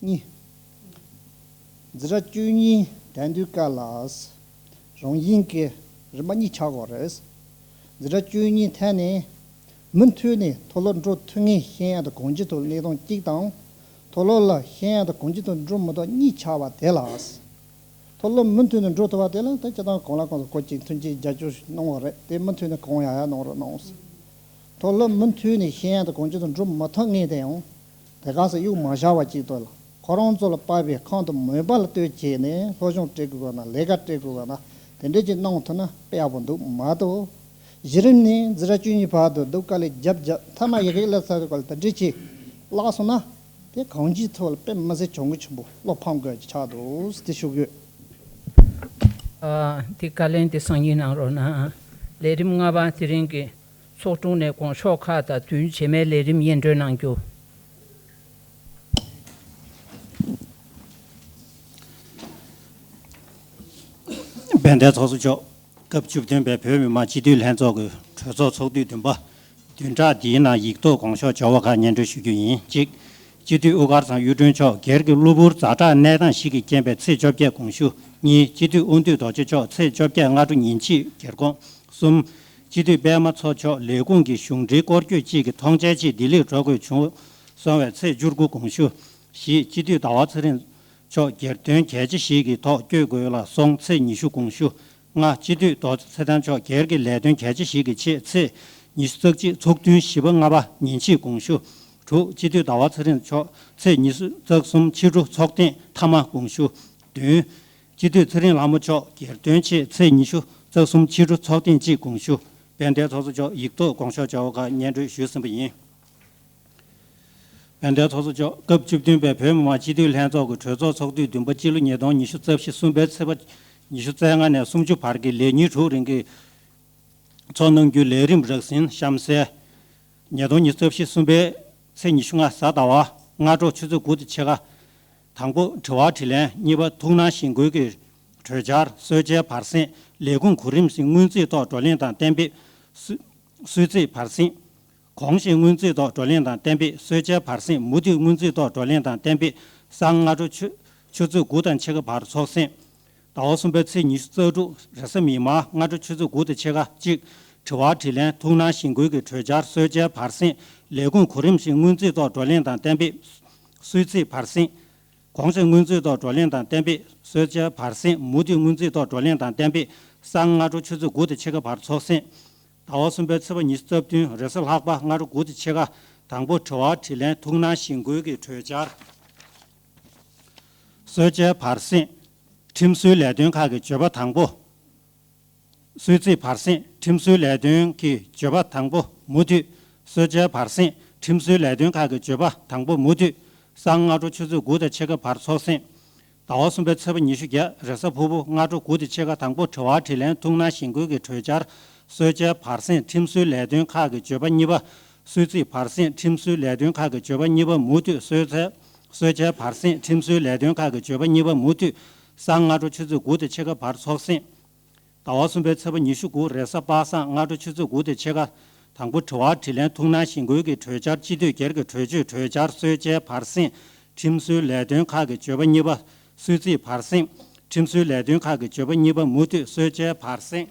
གཉིས། འཛིན་གྲྭ་བཅུ་གཉིས་དེང་དུས་སྐབས་ལ་རང་བཞིན་གྱི་རིམ་པ་གཉིས་ཆགས་ཡོད་རེད། འཛིན་གྲྭ་བཅུ་གཉིས་ཐད་ནས་མུ་མཐུད་ནས་མཐོ་སློབ་འགྲོ་ཐུབ་མཁན་ཤེས་ཡོན་དང་གོམས་གཤིས་ཐོག་གནས་སྟངས་གཅིག་དང་། མཐོ་སློབ་ལ་ཤེས་ཡོན་དང་གོམས་གཤིས་ཐོག་འགྲོ་མི་ཐུབ་གཉིས་ཆགས་པ་དེ་ལ། མཐོ་སློབ་མུ་མཐུད་ནས་འགྲོ་ཐུབ་པ་དེ་ལ་ད་སྤྱིར་བཏང་གང་ལ་གང་འཚམ་སྐོར་གཅིག་ཐུན་གཅིག་རྒྱབ་སྐྱོར་གནང་བ་རེད། དེ་མུ་མཐུད་ནས་གང་ཡག་ཡག་གནང་རོགས་གནང་། མཐོ་སློབ་མུ་མཐུད་ནས་ཤེས་ཡོན་དང་གོམས་གཤིས་ཐོག་འགྲོ་མ་ཐུབ་མཁན་དེ་ཡང་དེ་ག་ས་གཡུག་མ་བཞག་པ་གཅིག་ཐོག་ལ་ཁོ་རང་ཚོ་ལ་དཔག་པའི་ཁམས་དང་མོས་པ་ལ་ལྟོས་བྱས་ནས་སློབ་སྦྱོང་སྤྲད་དགོས་པ་ན་ལས་ཀ་སྤྲད་དགོས་པ་ན་དེ་འདྲས་ཅིག་གནང་ཐུབ་ན་དཔེ་ཡག་པོ་འདུག་མ་གཏོགས། གཞི་རིམ་ནས་འཛིན་གྲྭ་བཅུ་གཉིས་བར་དུ་སྡུག་དཀའ་ལས་རྒྱབ་རྒྱབ་མཐའ་མ་ཡི་གེ་སླེབས་ཚར་དུས་སྐབས་ལ་དེ་འདྲས་ཅིག་བརླག་སོང་ན། དེ་གང་ཅིའི་ཐོག་ལ་དཔེ་མི་སྲིད་གྱོང་གུན་ཆེན་པོ་བློ་ཕམ་དགོས་ཀྱི་ཆགས་འདུག་དེ་ཞུ་གི་ཡོད། ཨ། དེ་བཀའ་ལན་དེ་སང་ཉིན་གནང་རོགས་གནང་། ལས་རིམ་ལྔ་པ་དེ་རིང་གི་ཚོགས་དྲུང་ནས་དགོངས་ཤོག་ཁག་དང་བསྟུན་རྗེས་མའི་ལས་རིམ་སྙན་སྒྲོན་གནང་རྒྱུ། དཔལ་ལྡན་ཚོགས་གཙོ་མཆོག་སྐབས་བཅུ་བདུན་པའི་བོད་མི་མང་སྤྱི་འཐུས་ལྷན་ཚོགས་ཀྱི་གྲོས་ཚོགས་ཚོགས་དུས་བདུན་པ། བདུན་ཕྲག་འདིའི་ནང་ཡིག་ཐོག་དགོངས་ཤོག་བྱ་བ་ཁག་སྙན་སྒྲོན་ཞུ་རྒྱུ་ཡིན། གཅིག་སྤྱི་འཐུས་དབུ་དཀར་ཚང་གཡུ་སྒྲོན་མཆོག་སྒེར་གྱི་གློ་བུར་ཛ་དྲག་གནས་སྟངས་ཤིག་གི་རྐྱེན་པས་ཚེས་བཅོ་བརྒྱད་དགོངས་ཞུ། གཉིས་སྤྱི་འཐུས་དབུ་མདུས་རྡོ་རྗེ་མཆོག་ཚེས་བཅོ་བརྒྱད་སྔ་དྲོ་ཉིན་ཕྱེད་སྒེར་དགོངས། གསུམ་སྤྱི་འཐུས་པད་མ་མཚོ་མཆོག་ལས་ཁུངས་ཀྱི་གཞུང་འབྲེལ་སྐོར་སྐྱོད་ཅིག་གི་ཐོངས་མཆན་ཅིག་ལྡི་ལིར་འགྲོ་དགོས་བྱུང་སོང་བས་ཚེས་བཅུ་དགུ་དགོངས་ཞུ། བཞི་སྤྱི་འཐུས་ཟླ་བ་ཚེ་རིང་མཆོག་སྒེར་དོན་གལ་ཆེ་ཞིག་གི་ཐོག་བསྐྱོད་དགོས་ལ་སོང་ཚེས་ཉི་ཤུ་དགོངས་ཞུ། ལྔ་སྤྱི་འཐུས་རྡོ་རྗེ་ཚེ་བརྟན་མཆོག་སྒེར་གྱི་ལས་དོན་གལ་ཆེ་ཞིག་གི་ཆེད་ཚེས་ཉི་ཤུ་རྩ་གཅིག་ཚོགས་ཐུན་བཞི་པ་ལྔ་པ་ཉིན་ཕྱེད་དགོངས་ཞུ། དྲུག་སྤྱི་འཐུས་ཟླ་བ་ཚེ་རིང་མཆོག་ཚེས་ཉི་ཤུ་རྩ་གསུམ་ཕྱི་དྲོ་ཚོགས་ཐེངས་མཐའ་མ་དགོངས་ཞུ། བདུན་སྤྱི་འཐུས་ཚེ་རིང་ལྷ་མོ་མཆོག་སྒེར་དོན་ཆེད་ཚེས་ཉི་ཤུ་རྩ་གསུམ་ཕྱི་དྲོ་ཚོགས་ཐེངས་གཅིག་དགོངས་ཞུ། དཔལ་ལྡན་ཚོགས་གཙོ་མཆོག་ཡིག་ཐོག་དགོངས་ཞུ་བྱ་བ་ཁག་སྙན་སྒྲོན་ཞུས་ཟིན་པ་ཡིན། དཔལ་ལྡན་ཚོགས་གཙོ་མཆོག་སྐབས་བཅུ་བདུན་པའི་བོད་མི་མང་སྤྱི་འཐུས་ལྷན་ཚོགས་ཀྱི་གྲོས་ཚོགས་ཚོགས་དུས་བདུན་པ་སྤྱི་ལོ་ཉིས་སྟོང་ཉི་ཤུ་རྩ་བཞི་གསུམ་པའི་ཚེས་པ་ཉི་ཤུ་རྩ་ལྔ་ནས་སུམ་ཅུ་བར་གྱི་ལས་ཉིན་དྲུག་རིང་གི་ཚོགས་གནང་རྒྱུའི་ལས་རིམ་རགས་ཟིན་གཤམ་གསལ། ཉིས་སྟོང་ཉི་ཤུ་རྩ་བཞི་གསུམ་པའི་ཚེས་ཉི་ཤུ་ལྔ་གཟའ་ཟླ་བ་སྔ་དྲོ་ཆུ་ཚོད་དགུ་དང་ཕྱེད་ཀ་དང་པོ་དྲི་བ་དྲིས་ལན། གཉིས་པ་ཐུགས་སྣང་གཞེན་སྐུལ་གྱི་གྲོས་འཆར། གསོལ་ཇའི་བར་གསེང་། ལས་ཁུངས་གོ་རིམ་བཞིན་སྔོན་རྩིས་ཐོག་བགྲོ་གླེང་དང་གཏན་འབེབས། གསོལ་གསོལ་ཚིགས་བར་གསེང་། གོང་བཞིན་སྔོན་རྩིས་ཐོག་བགྲོ་གླེང་དང་གཏན་འབེབས། གསོལ་ཇའི་བར་གསེང་། མུ་མཐུད་སྔོན་རྩིས་ཐོག་བགྲོ་གླེང་དང་གཏན་འབེབས། གཟའ་སྔ་དྲོ་ཆུ་ཆུ་ཚོད་དགུ་དང་ཕྱེད་ཀ་བར་ཚོགས་གསེང་། ཟླ་བ་གསུམ་པའི་ཚེས་ཉི་ཤུ་རྩ་དྲུག་རེས་གཟའ་མིག་དམར་སྔ་དྲོ་ཆུ་ཚོད་དགུ་དང་ཕྱེད་ཀ་གཅིག་དྲི་བ་དྲིས་ལན། ཐུགས་སྣང་གཞེན་སྐུལ་གྱི་གྲོས་འཆར། གསོལ་ཇའི་བར་གསེང་། ལས་ཁུངས་གོ་རིམ་བཞིན་སྔོན་རྩིས་ཐོག་བགྲོ་གླེང་དང་གཏན་འབེབས། གསོལ་ཚིགས་བར་གསེང་། གོང་བཞིན་སྔོན་རྩིས་ཐོག་བགྲོ་གླེང་དང་གཏན་འབེབས། གསོལ་ཇའི་བར་གསེང་། མུ་མཐུད་སྔོན་རྩིས་ཐོག་བགྲོ་གླེང་དང་གཏན་འབེབས། གཟའ་སྔ་དྲོ་ཆུ་ཚོད་དགུ་དང་ཕྱེད་ཀ་བར་ཚོགས་གསེང་། ཟླ་བ་གསུམ་པའི་ཚེས་པ་ཉི་ཤུ་རྩ་བདུན་རེས་གཟའ་ལྷག་པ་སྔ་དྲོ་དགུ་དང་ཕྱེད་ཀ་དང་པོ་དྲི་བ་དྲིས་ལན། ཐུགས་སྣང་གཞེན་སྐུལ་གྱི་གྲོས་འཆར། གསོལ་ཇའི་བར་གསེང་། ཁྲིམས་བཟོའི་ལས་དོན་ཁག་གི་བརྗོད་པ་དང་པོ། གསོལ་ཚིགས་བར་གསེང་ཁྲིམས་བཟོའི་ལས་དོན་གྱི་བརྗོད་པ་དང་པོ་མུ་མཐུད། གསོལ་ཇའི་བར་གསེང་ཁྲིམས་བཟོའི་ལས་དོན་ཁག་གི་བརྗོད་པ་དང་པོ་མུ་མཐུད། སང་སྔ་དྲོ་ཆུ་ཚོད་དགུ་དང་ཕྱེད་ཀ་བར་ཚོགས་གསེང་། ཟླ་བ་གསུམ་པའི་ཚེས་པ་ཉི་ཤུ་བརྒྱད་རེས་གཟའ་ཕུར་བུ་སྔ་དྲོ་དགུ་དང་ཕྱེད་ཀ་དང་པོ་དྲི་བ་དྲིས་ལན་ཐུགས་སྣང་གཞེན་སྐུལ་གྱི་གྲོས་འཆར། གསོལ་ཇའི་བར་གསེང་ཁྲིམས་བཟོའི་ལས་དོན་ཁག་གི་བརྗོད་པ་གཉིས་པ། གསོལ་ཚིགས་བར་གསེང་ཁྲིམས་བཟོའི་ལས་དོན་ཁག་གི་བརྗོད་པ་གཉིས་པ་མུ་མཐུད། གསོལ་ཚེ། གསོལ་ཇའི་བར་གསེང་ཁྲིམས་བཟོའི་ལས་དོན་ཁག་གི་བརྗོད་པ་གཉིས་པ་མུ་མཐུད། སང་སྔ་དྲོ་ཆུ་ཚོད་དགུ་དང་ཕྱེད་ཀ་བར་ཚོགས་གསེང་། ཟླ་བ་གསུམ་པའི་ཚེས་པ་ཉི་ཤུ་དགུ་རེས་གཟའ་པ་སངས་སྔ་དྲོ་ཆུ་ཚོད་དགུ་དང་ཕྱེད་ཀ། དང་པོ་དྲི་བ་དྲིས་ལན་ཐུགས་སྣང་གཞེན་སྐུལ་གྱི་གྲོས་འཆར། སྤྱི་འཐུས་སྒེར་གྱི་གྲོས་ཆོད་གྲོས་འཆར། གསོལ་ཇའི་བར་གསེང་ཁྲིམས་བཟོའི་ལས་དོན་ཁག་གི་བརྗོད་པ་གཉིས་པ། གསོལ་ཚིགས་བར་གསེང་ཁྲིམས་བཟོའི་ལས་དོན་ཁག་གི་བརྗོད་པ་གཉིས་པ་མུ་མཐུད། གསོལ་ཇའི་བར་གསེང་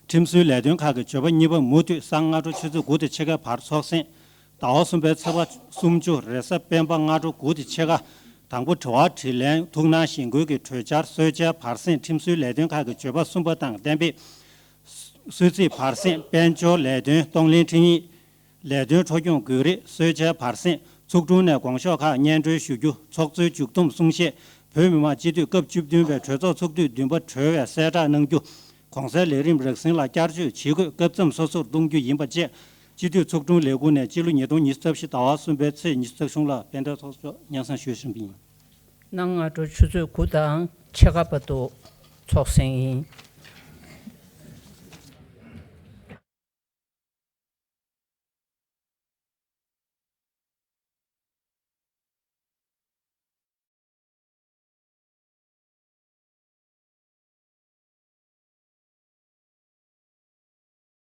ཁྲིམས་བཟོའི་ལས་དོན་ཁག་གི་བརྗོད་པ་གཉིས་པ་མུ་མཐུད། སང་སྔ་དྲོ་ཆུ་ཚོད་དགུ་དང་ཕྱེད་ཀ་བར་ཚོགས་གསེང་། ཟླ་བ་གསུམ་པའི་ཚེས་པ་སུམ་ཅུ་རེས་གཟའ་སྤེན་པ་སྔ་དྲོ་དགུ་དང་ཕྱེད་ཀ། དང་པོ་དྲི་བ་དྲིས་ལན་ཐུགས་སྣང་གཞེན་སྐུལ་གྱི་གྲོས་འཆར། གསོལ་ཇའི་བར་གསེང་ཁྲིམས་བཟོའི་ལས་དོན་ཁག་གི་བརྗོད་པ་གསུམ་པ་དང་གཏན་འབེབས། གསོལ་ཚིགས་བར་གསེང་དཔལ་འབྱོར་ལས་དོན་གཏོང་ལེན་ཁྲིམས་ཡིག་ལས་དོན་འཕྲོ་སྐྱོང་དགོས་རིགས། གསོལ་ཇའི་བར་གསེང་ཚོགས་དྲུང་ནས་དགོངས་ཞོགས་ཁག་སྙན་སྒྲོན་ཞུ་རྒྱུ། ཚོགས་གཙོའི་མཇུག་བསྡོམས་གསུང་བཤད། བོད་མི་མང་སྤྱི་འཐུས་སྐབས་བཅུ་བདུན་པའི་གྲོས་ཚོགས་ཚོགས་དུས་བདུན་པ་གྲོལ་བའི་གསལ་བསྒྲགས་གནང་རྒྱུ། གོང་གསལ་ལས་རིམ་རགས་ཟིན་ལ་བསྐྱར་བཅོས་བྱེད་དགོས། སྐབས་མཚམས་སོ་སོར་གཏོང་རྒྱུ་ཡིན་པ་བཅས། སྤྱི་འཐུས་ཚོགས་དྲུང་ལས་ཁུངས་ནས་སྤྱི་ལོ་ཉིས་སྟོང་ཉི་ཤུ་རྩ་བཞི་ཟླ་བ་གསུམ་པའི་ཚེས་ཉི་ཤུ་རྩ་གསུམ་ལ་དཔལ་ལྡན་ཚོགས་གཙོ་སྙན་སེང་ཞུས་ཟིན་པ་ཡིན། གནངས་སྔ་དྲོ་ཆུ་ཚོད་དགུ་དང་ཕྱེད་ཀ་བར་དུ་ཚོགས་གསེང་ཡིན།